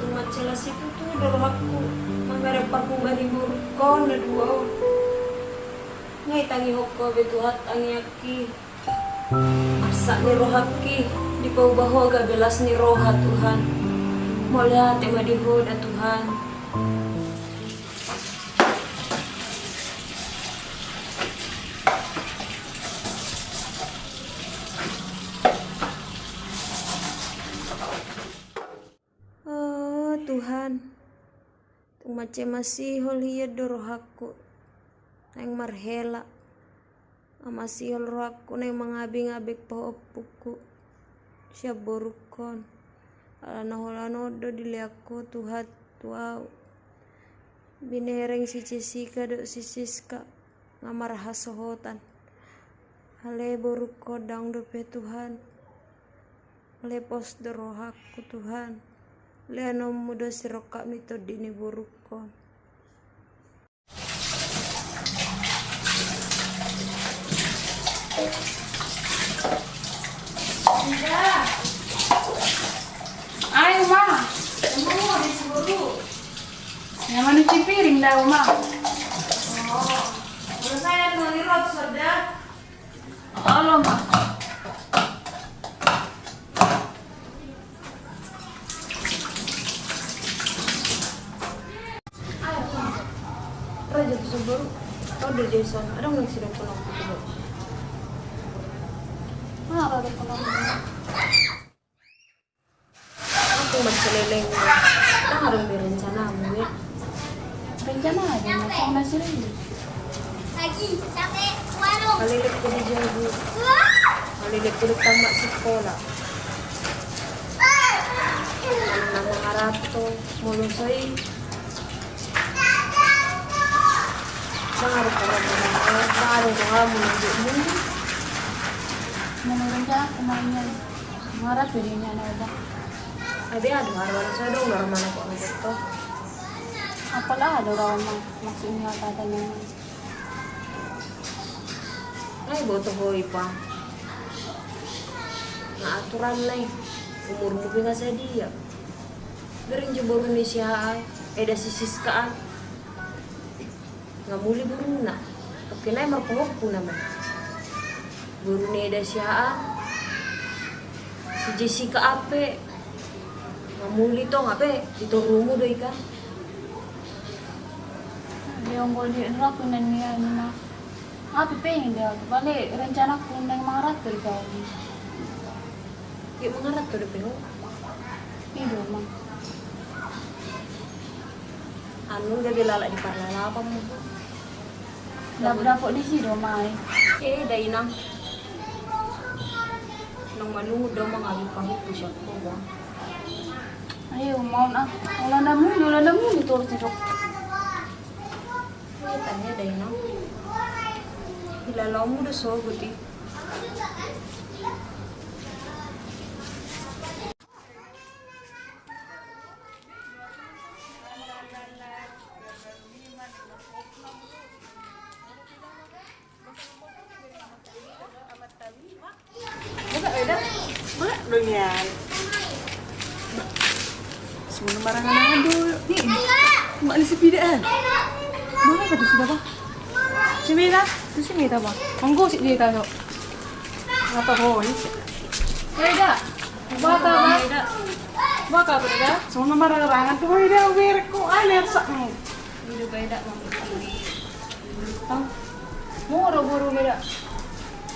Tung mansai las situtu do rohangku mamereng parpumba ni borungkon na dua on. Nga ditangihon Ho be, Tuhan, tangiangki. Arsak ni rohangki dipauba Ho gabe las ni roha, Tuhan. Mauliate ma di Ho da, Tuhan. O Tuhan, tung mansai masihol hian do rohangku naeng marhela. Nga masihol rohangku naeng mangabing-abing pahompungku sian borungkon. Ala na holan on do dilehon Ho, Tuhan, tu ahu. Binereng si Jessica dohot si Siska nga marhasohotan. Alai borungkon ndang dope, Tuhan. Alai pos do rohangku, Tuhan. Lehonon-Mu do sirongkap ni tondi ni borungkon. Ai, Uma. Anu, di sini dulu. Yang mana cuci piring dah, Uma? Oh. Terus saya mau di rot sudah. Olo, Uma. Raja tu sebelum. Kau udah Jason, ada nggak sih, udah pulang gitu? Mana ada pulang? Aku masih leleng. Kan ada rencana, ya? Rencana aja, mau kau masih leleng. Lagi, sampai warung. Kali lek di jago. Kali lek di tamat sekolah. Anak-anak harato, molo soi. Mangarap-arap, mangarap-arap, mangarap-arap. Menurutnya aku mainnya. Mangarap jadinya, nah, udah. Ade, aduh, harus ada dong, orang mana kok nonton tuh. Apalah ada orang mah, maksudnya kata memang. Nga diboto ho i, Pa. Nga aturan na i, umurmu pe nga sadia. Bereng jo boru ni si Haa, eda si Siska an. Nga muli boruna. Oke, na i marpahompu nama. Boru ni eda si Haa, si Jessica an pe. Muli tong, ape di torumu do i kan? Dia nggol di raku nan dia ni ma. Ape pengen dia tu bale rencanaku nang mangarat tu di kau. Dia mangarat tu di kau. Ido ma. Anu dia lalak di parlalapan mu. Dapot-dapot disi do ma i. Eh, da inang. Nang malungun do mangalupa hutu siap ko ba. Ayo mau na. Ulana mulu, ulana mulu tu sidok. Tanya da inang. Ilalamu do sogot i. Mak do nian. Semua marang-marang do. Mak ni sepidaan. Mana ka tu sudah ba? Si Mita, tu si Mita ba. Manggosip dia tano. Ngapa hoi? Beda. Baka ba? Baka beda. Semua marang-marang tu beda, berko ale arsak. Ido beda mami. Moro boru beda.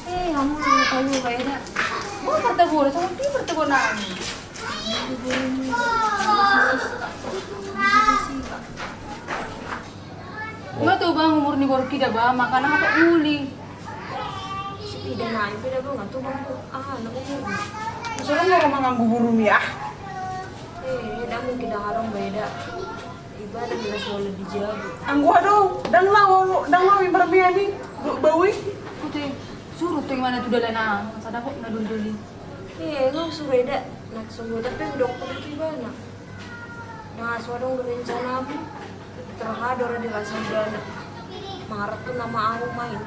Eh, hamu na tahu beda. Boru parta boru, sama pi parta boru nami. Nga tu bang umur ni boru kida ba, makana nga tu uli. Sepida nai pida ba nga tu bang tu. Ah, na umur. Suruh mau mangan bubur mie ah. Eh, da mungkin da harong beda. Iba na jelas wala di jabu. Anggo adong, dang lao, dang lao imbar miani, bawi. Kute, surut tu imana tu dalan ah, sada kok na dunduli. Iya, ngau sureda, nak semua tapi udah pergi bana. Nah, suadong rencana aku terhador di rasa udana. Marah tu nama aku main.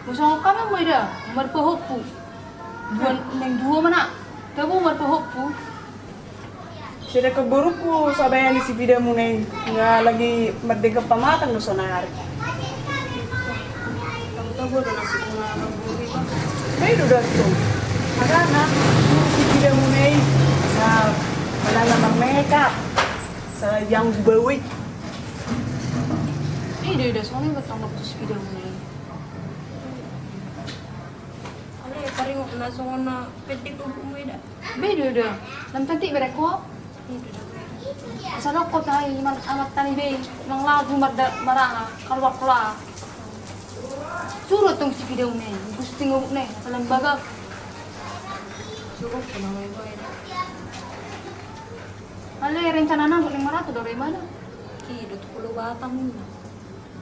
Musang kamu beda, marpahoppu. Dua, neng dua mana? Kamu marpahoppu. Sada keborukku sabayan ni si pidamuna i nga lagi mardenggan pamatang do sonari. Tahu-tahu do nasib na marburu i ba. Bae do datu. Harana si pidamuna i na manana marmekap. Sa yang bawe. Ida ida songon i bertangkap tu si pidamuna i. Ale taringot na songon na pendek umurmu ida. Be do do. Lam cantik bere ko. Asal ko tai man amat tani be nang lagu marda maranga keluar keluar. Surut tong si pidamuna i, gusting ngobuk ne, asal lembaga. Surut kena mai boy. Ale rencana na buat lima ratus do re mana? Ki do tu Pulau Batam na.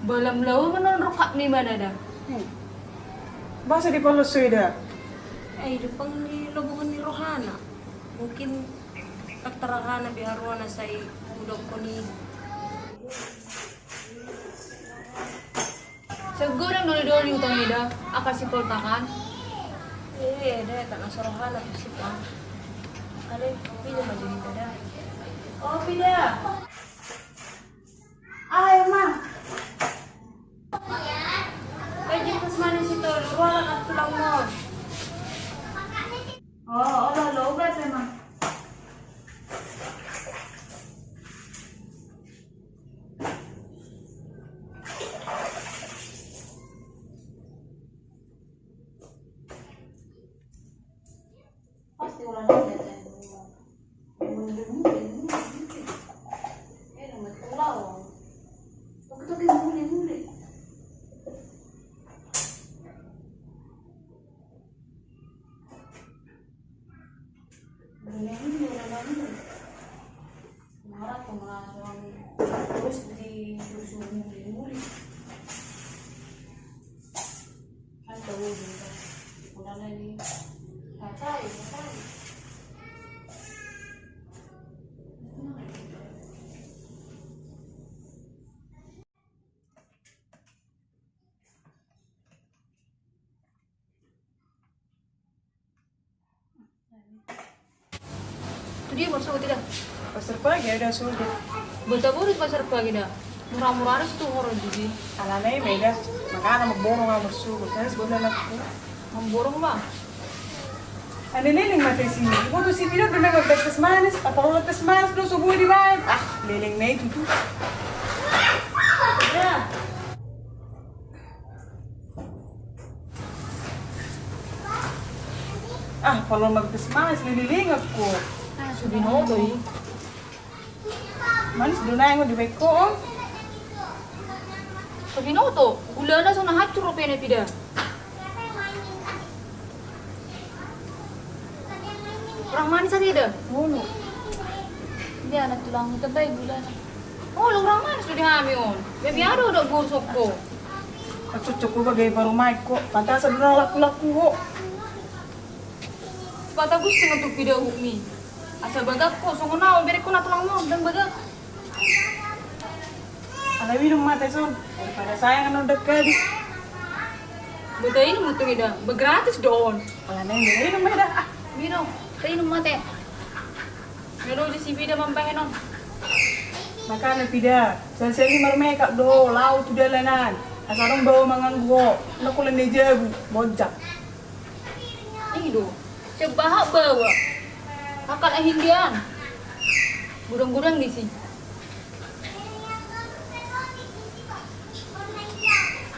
Balam lawa mana rokak ni mana da? Basa di Paloso ida. Eh, di pang di lobongan ni rohana. Mungkin Terterahana biar ruana sai udokkon i. Segodang doli-doli utang ida, aka si poltakan. Iya, eda, tak nasorohana tu sita. Ale, pida ma jadi eda. Oh, pida. Ayo, ma. Pajin tas manis itu, ruara kan tulang mon. Oh, olo, olo, uga emang. Pasti ulang dia. Muli, muli, muli. Eh, nama tulang. Oke, oke, muli, muli. Marah tu ma suami. Terus di suruh muli-muli. Kan tahu juga. Udah lagi. Katai, katai. Tu dia marsogot ida? Pasar pagi ada sogot. Bota boru pasar pagi da. Mura-mura ada situ horon jadi. Alana i ma ida. Makana mamborong au marsogot. Terus bola laku. Mamborong ma. Ane leleng ma te si. Iboto si Pida do na mambaen teh manis, apala teh manis do so boi dibaen. Ah, leleng na i tutu. Ah, apala mambaen teh manis, leleng aku. So binoto i. Manis do na i, dibaen ho. So binoto, gulana so na hancur rupana, Pida. Kurang manis ate da. Olo. Dia anak tulang, tambai gulana. Olo, kurang manis do di hami on. Gabe adong do borsok ho. Cocok ho bagai parumaen ho. Pantasan do na laku-laku ho. Sipata gusting tu Pida uhumi. Asa bagak ho, songon au, berek ho na tulang on, dang bagak. Ala minum ma te son, daripada sayang annon dang habis. Beta inum mutu Pida, ba gratis do on. Ala neng beta inum ma da. Ah, minum, ta inum ma te. Melo di si Pida mambaen on. Makana Pida, sali-sali marmekap do, lao tu dalanan. Asa adong baoa manganggo ho, na kulen ni jabu, bonjak. I do, sian bahat baoa. Akal ahindian. Godang-godang disi.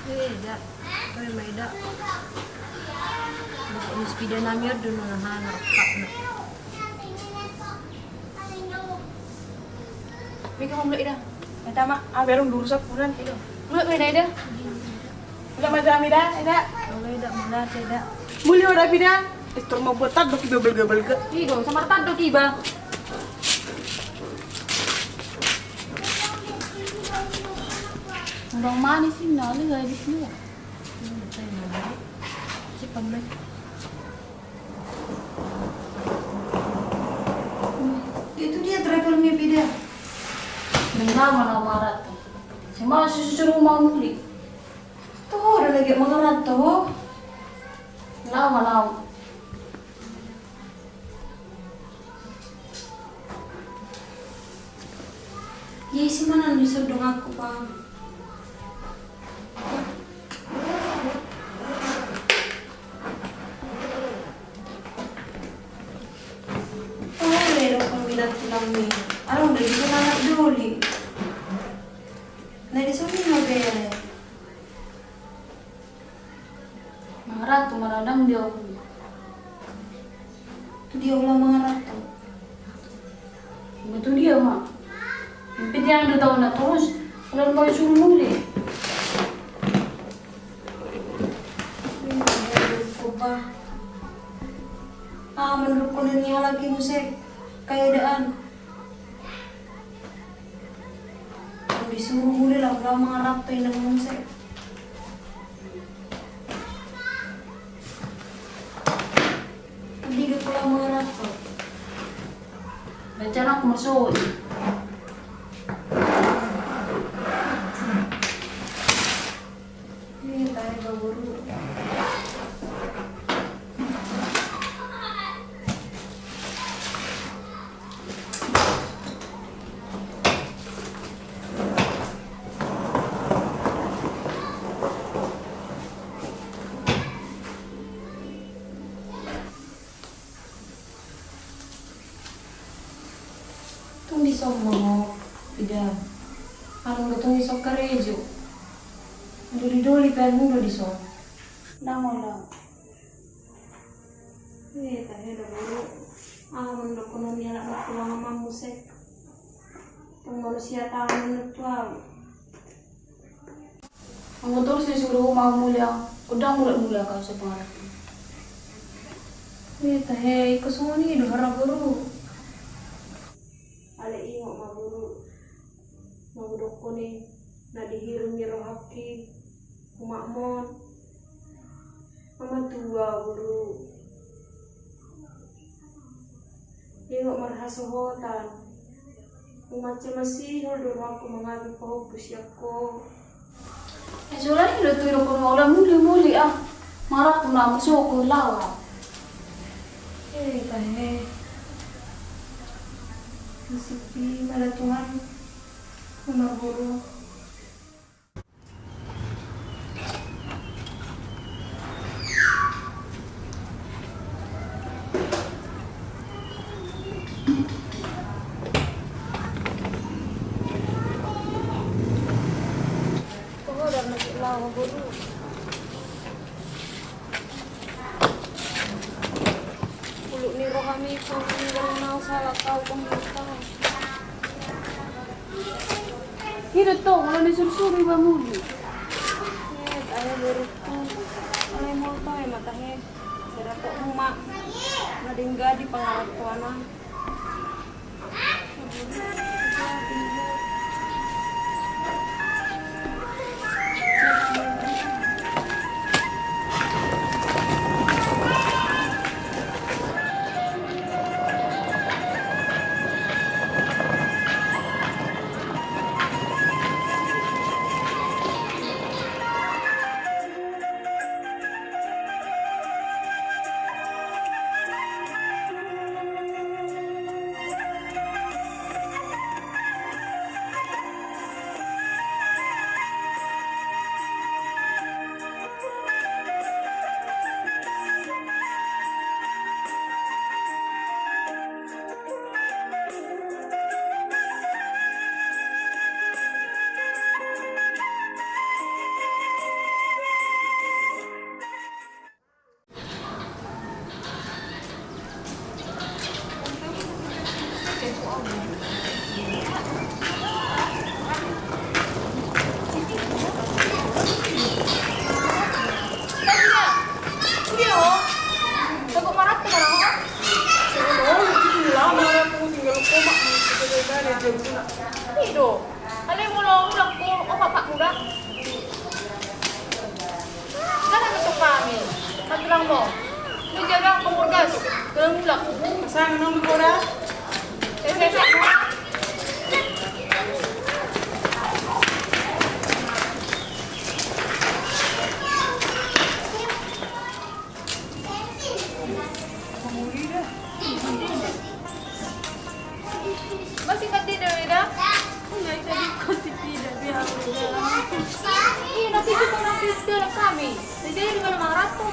Eh, da. Oi, mai da. Bapak ni si Pida nami on do na hana, rangkapna. Mika, mulak, Ida. Eta ma, ah, berung dulu sapuran. Mulak, Ida, Ida. Mulak ma, Ida, Ida. Mulak, Ida, mulak, Ida. Mulak, Ida, Ida. Istor mau buat tandok iba belga-belga. Ido, sama tandok iba. Orang manis ini, lalu gadis lu. Cepat, Bang. Itu dia travelmi, Pida. Nang nama na maratu. Sima susu rumah muli. Toho do lagi mangarat toho. Nama nama. Iya, isi ma na di sordong aku, Bang. Oh, le, lo pembilang tulang ni. Aduh, udah gitu anak doli. Nah, di sini mah bere. Mangarat tu mana dang dia. Tu dia ula mangarat tu. Ima tu dia ma. Impe dia ando tau na torus. Ula mau suruh muli. Ini dia lupa. Ah, menurut kau ni lagi musik. Kayak daan. Disuruh muli lah, udah mangarat tu inang muse. Dia pulang mangarat tu. Baca nak masuk. Iya, tahe, Baboru. Tung dison ma ho, Ida. Alana tung dison karejo. Doli-doli pe alana do dison. Ndang olo. Eh, tahe da, Boru. Aha ma na dohonon ni anak martua ma muse. Tung manusia tahe ma na tu au. Anggo torus disuruh ma muli, godang mulak-mulak au so pangarat. Eh, tahe, ingkon songon i do hara, Boru. Alai ingot ma, Boru. Mangudokon i na dihirim ni rohangki umakmon. Ama tua, Boru. Ingot marhasohotan. Umace masihol do rohangku mangabei pahompu sian ho. Eh, sola i do tu idokkon ula muli-muli ah. Maratu na musoku lawa. Eh, tahe. Nasib i mada Tuhan. Nomor buruk. Pulut ni rohami, pulut ni rohami, salah tahu pembuka. Hidup tuh, kalau disuruh-suruh iba mulu. Eh, ayo beruntung. Kalau mau tahu ya matanya. Sira tok uma, na denggan di pangarantoan. Ido, ale molo ulang ko, oh, bapak muda. Jangan masuk kami. Matulang mo. Lu jaga pengurgas. Tulang ulang. Pasang nang koda. Eh, eh, eh. Masih mati dah, dah. Iya, tadi kau si tidak dia. Iya, nanti kita nanti setelah kami. Jadi di mana Marato?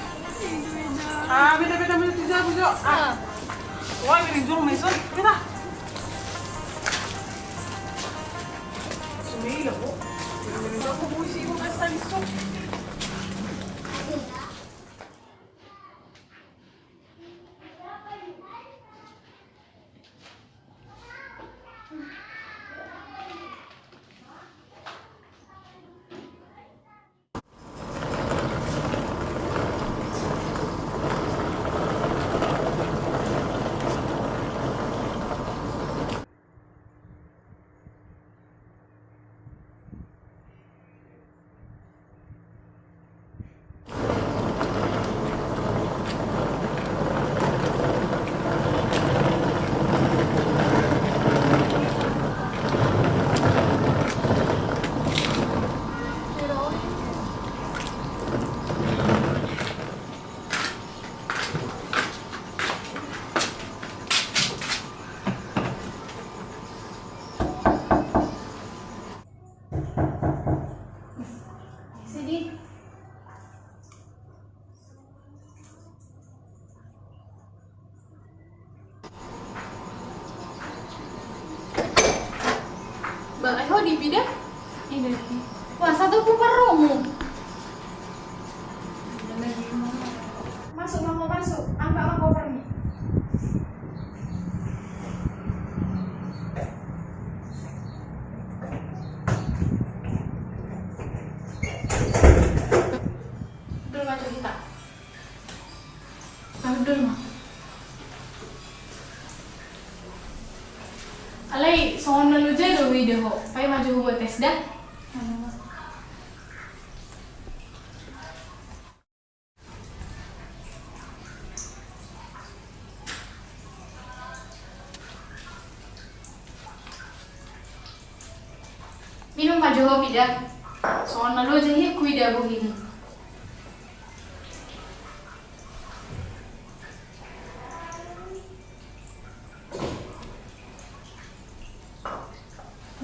Ah, beda, beda, beda, tidak, beda. Ah. Wah, ini jual mesin. Beda. Sembilan, Bu. Ini jual, Bu, isi, Bu, kasih tadi, Bu. Sedih. Ba, ai ho di pida? Ida di. Wah, satu pun parromu. Masuk, mau masuk. Angkat, angkat, angkat. Dulu maju kita. Dulu, Ma. Alai, songon na loja do huida ho. Paima jo huboan tes da. Minum ma jo ho pida. Songon na loja hian huida bohimu.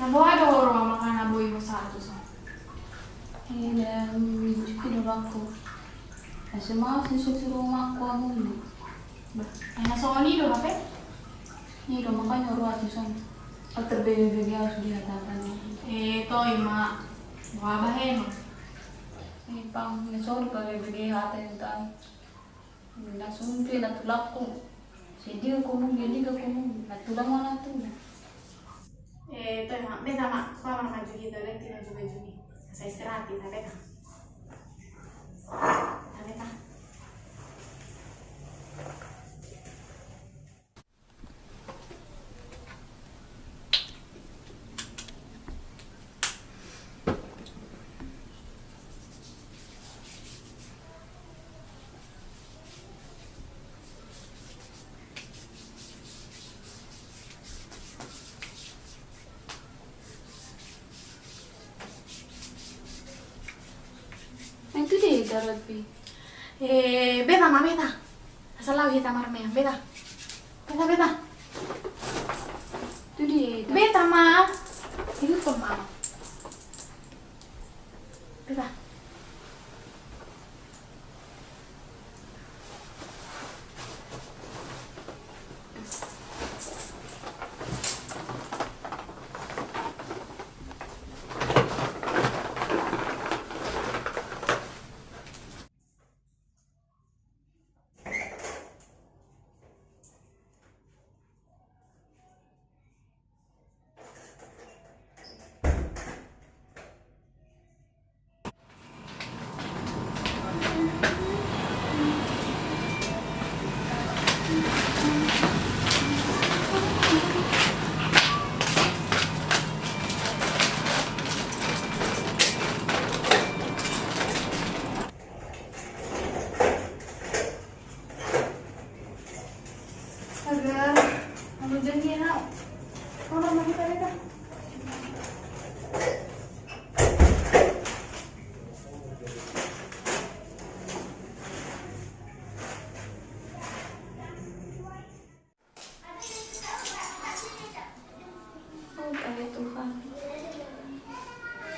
Na boha do ho ro mangan na boi ho sahat tuson? Ida, jiki do bakku. Asa ma sisuk suru makku amun. Bah, ai na songon i do hape? I do makanya ro tuson. Terbebe-bebe harus dihatakan. Eh, toi ma. Boha bahenon? Pang, na so dibege-bege hata ni Tuhan. Na suntu na tulangku. Sediga komu, sediga komu, na tulang mana tu? Eh, to ma, beta ma, pamar maju hita, ganti maju-maju ni. Asa istirahat hita, beta. Beta, beta. Nah, itu dia, Garot Pi. Eh, beta ma, beta. Asa laho hita marmeam, beta. Beta, beta. Itu dia, itu. Beta ma. Itu tuh, ma. Beta. Astaga, anu janji na. Mana lagi tadi dah? Oh, ale Tuhan.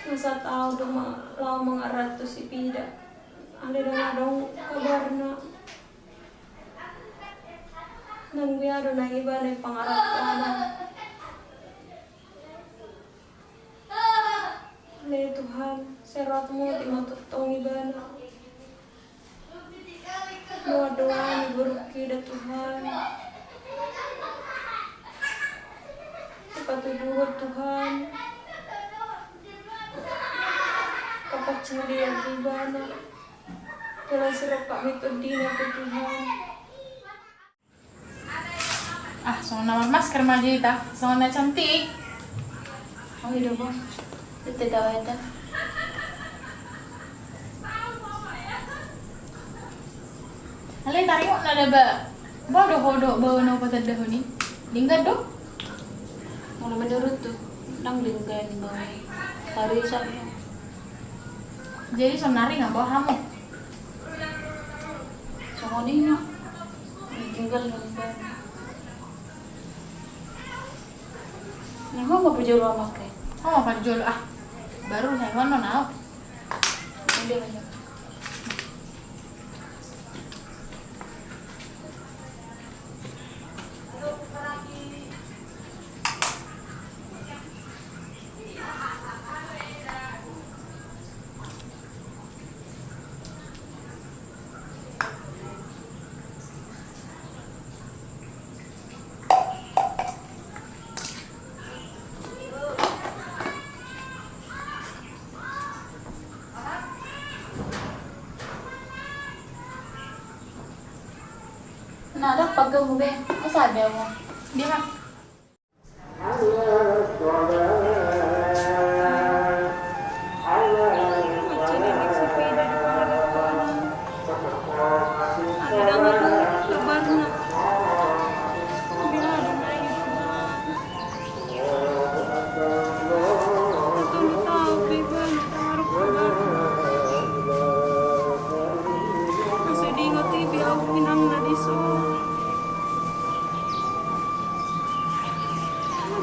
Masa tahu dong ma-, laho mangarat tu si Pida. Alai dang adong kabarna. Nang dia do na ibana i pangarat tu anak. Ale Tuhan, serat moti ma tongtong ibana. Doa-doa ni borungki da Tuhan. Dipatuduhon Tuhan. Papansing dia tu ibana. Jala sirap kami tu dina tu Tuhan. Ah, songon na marmasker ma hita, songon na cantik. Oh, iya, Bos. Bete dawa eta. Ale, taringot na da ba. Ba do ho do ba na patandahon i. Denggan do? Molo menurutku, nang denggan ba. Parisa. Jadi sonari nga ba hamu? Songon i ma. Tinggal nang ba. Nah, ho ma pajolo amak e. Ho ma pajolo ah. Baru saya mana nau. Udah, udah. Nah, dak pagamu be, asa ada mo. Dia mah.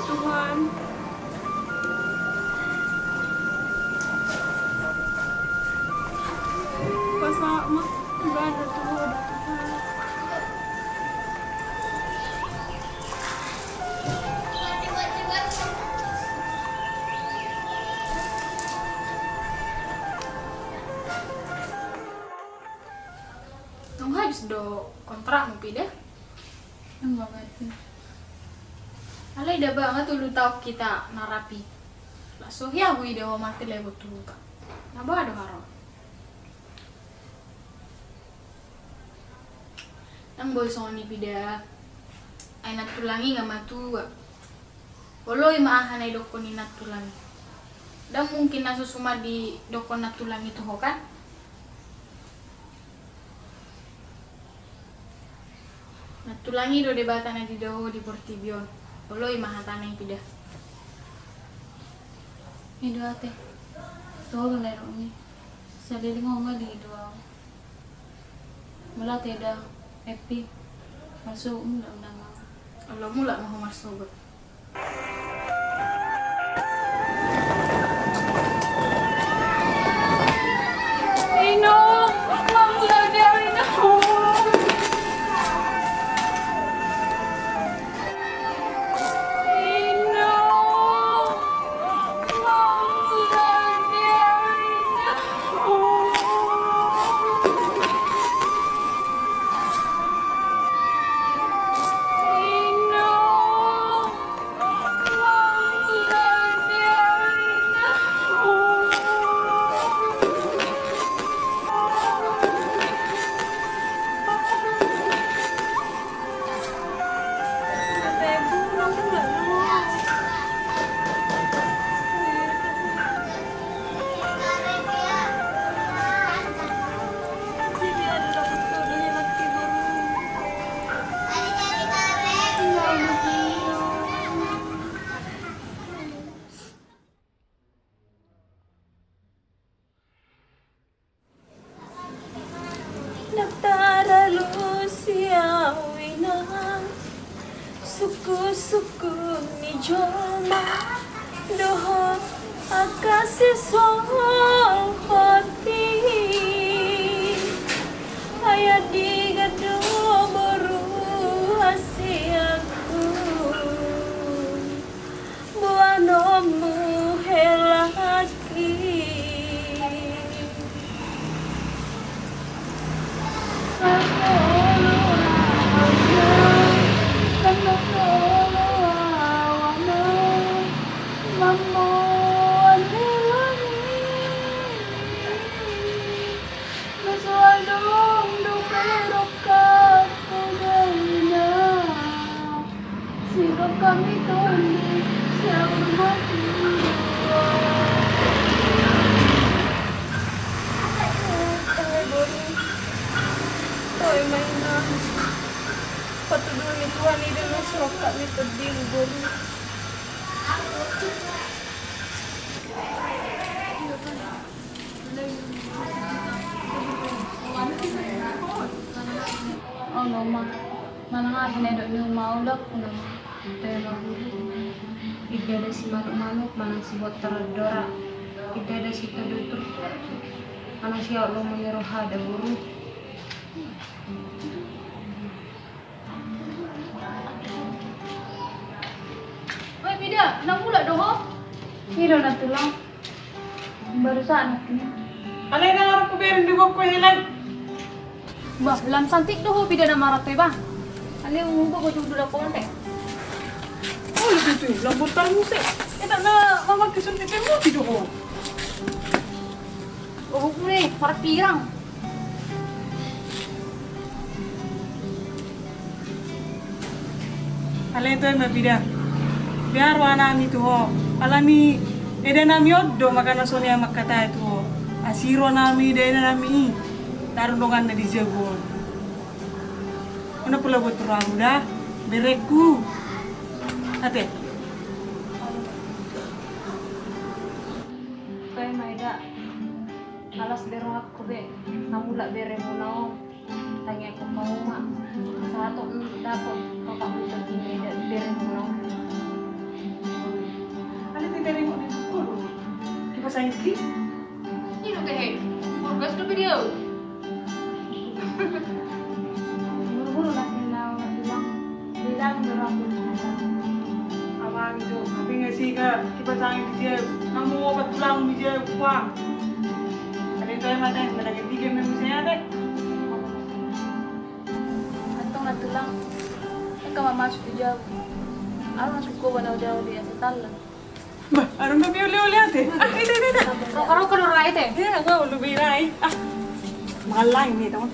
Tuhan. Pasahat ma ibana tu Ho da Tuhan. Do kontrakmu, Pida? Emang mati. Alai da ba nga tolu taon hita na rapi. Laos so hea huida ho mate lebon tu huta. Na ba do haro. Ndang boi songon i, Pida. Ai nantulang i nga matua. Olo i ma aha na didokkon ni nantulang i. Ndang mungkin na so suman didokkon nantulang i tu ho, kan? Nantulang i do Debata na dida ho di portibi on. Olo i ma hatana i, Pida. I do ate. Tolong lerok ni. Saliling ho ma di do au. Molo ate da, Epi, marsogot molo unang au. Olo, mulak ma ho marsogot. Ino, mamula dia, Ino. Ndang taralus i au, Inang, sungkunsungkun ni jolma dohot angka sisolhot i. Ai andigan do boru hasianku, boanonmu hela i. Siap kami tonding, siap rumah tua. Ele boru, toe ma, Inang. Patuduhon ni Tuhan i do na siap kami tonding, boru. Olo ma, manang aha na didok ni uma, olo ma. Toe ma, boru. Inda da simanukmanuk manang sibotor dora. Inda da sitodutur manang siaot lomo ni roha da, boru. Oi, Pida, ndang mulak do ho? I do, nantulang. Baru saat nanti. Alai ndang adong hubereng do gogo, Helen. Bah, lam santik do ho, Pida, na marantoi, bah. Alai ungu gogo judul aku onte. Oh, lebih tu, lam bontar muse. Enak na mamake suntik, Pida, ho. Oh, gue, para pirang. Alai toe ma, Pida. Biar rohanami tu ho. Alani eda nami on do mangkatai songon i, mangkatai tu ho. Asi rohanami, eda nami i. Tarung donganna di jabu on. Unang pola buat rohamu da, berengku. Ate. Toe ma, Eda. Malas be rohangku be, na mulak beremuna on. Tangiangku hamu ma, sahat on dapot rohangku di beremuna on. Alai beremuna on, dipasahat i. Ino kehe, burgas dope dia. Buru-buru lagi nau tulang. Bilang jolo aku. Abang jo, tapi nggak sih, Kak? Kipas angin di jeb. Kamu obat tulang di jeb, wah. Ada itu yang ada, ada yang tiga memang saya ada. Tulang, eka ma masuk tu jabu. Aru na sungkoba na udah udah ya setalla. Bah, aru na piuli-uli ate. Ah, ida, ida, ida. Roka-roka do ra ate. Ya, gua udah birai. Ah, malang ini teman.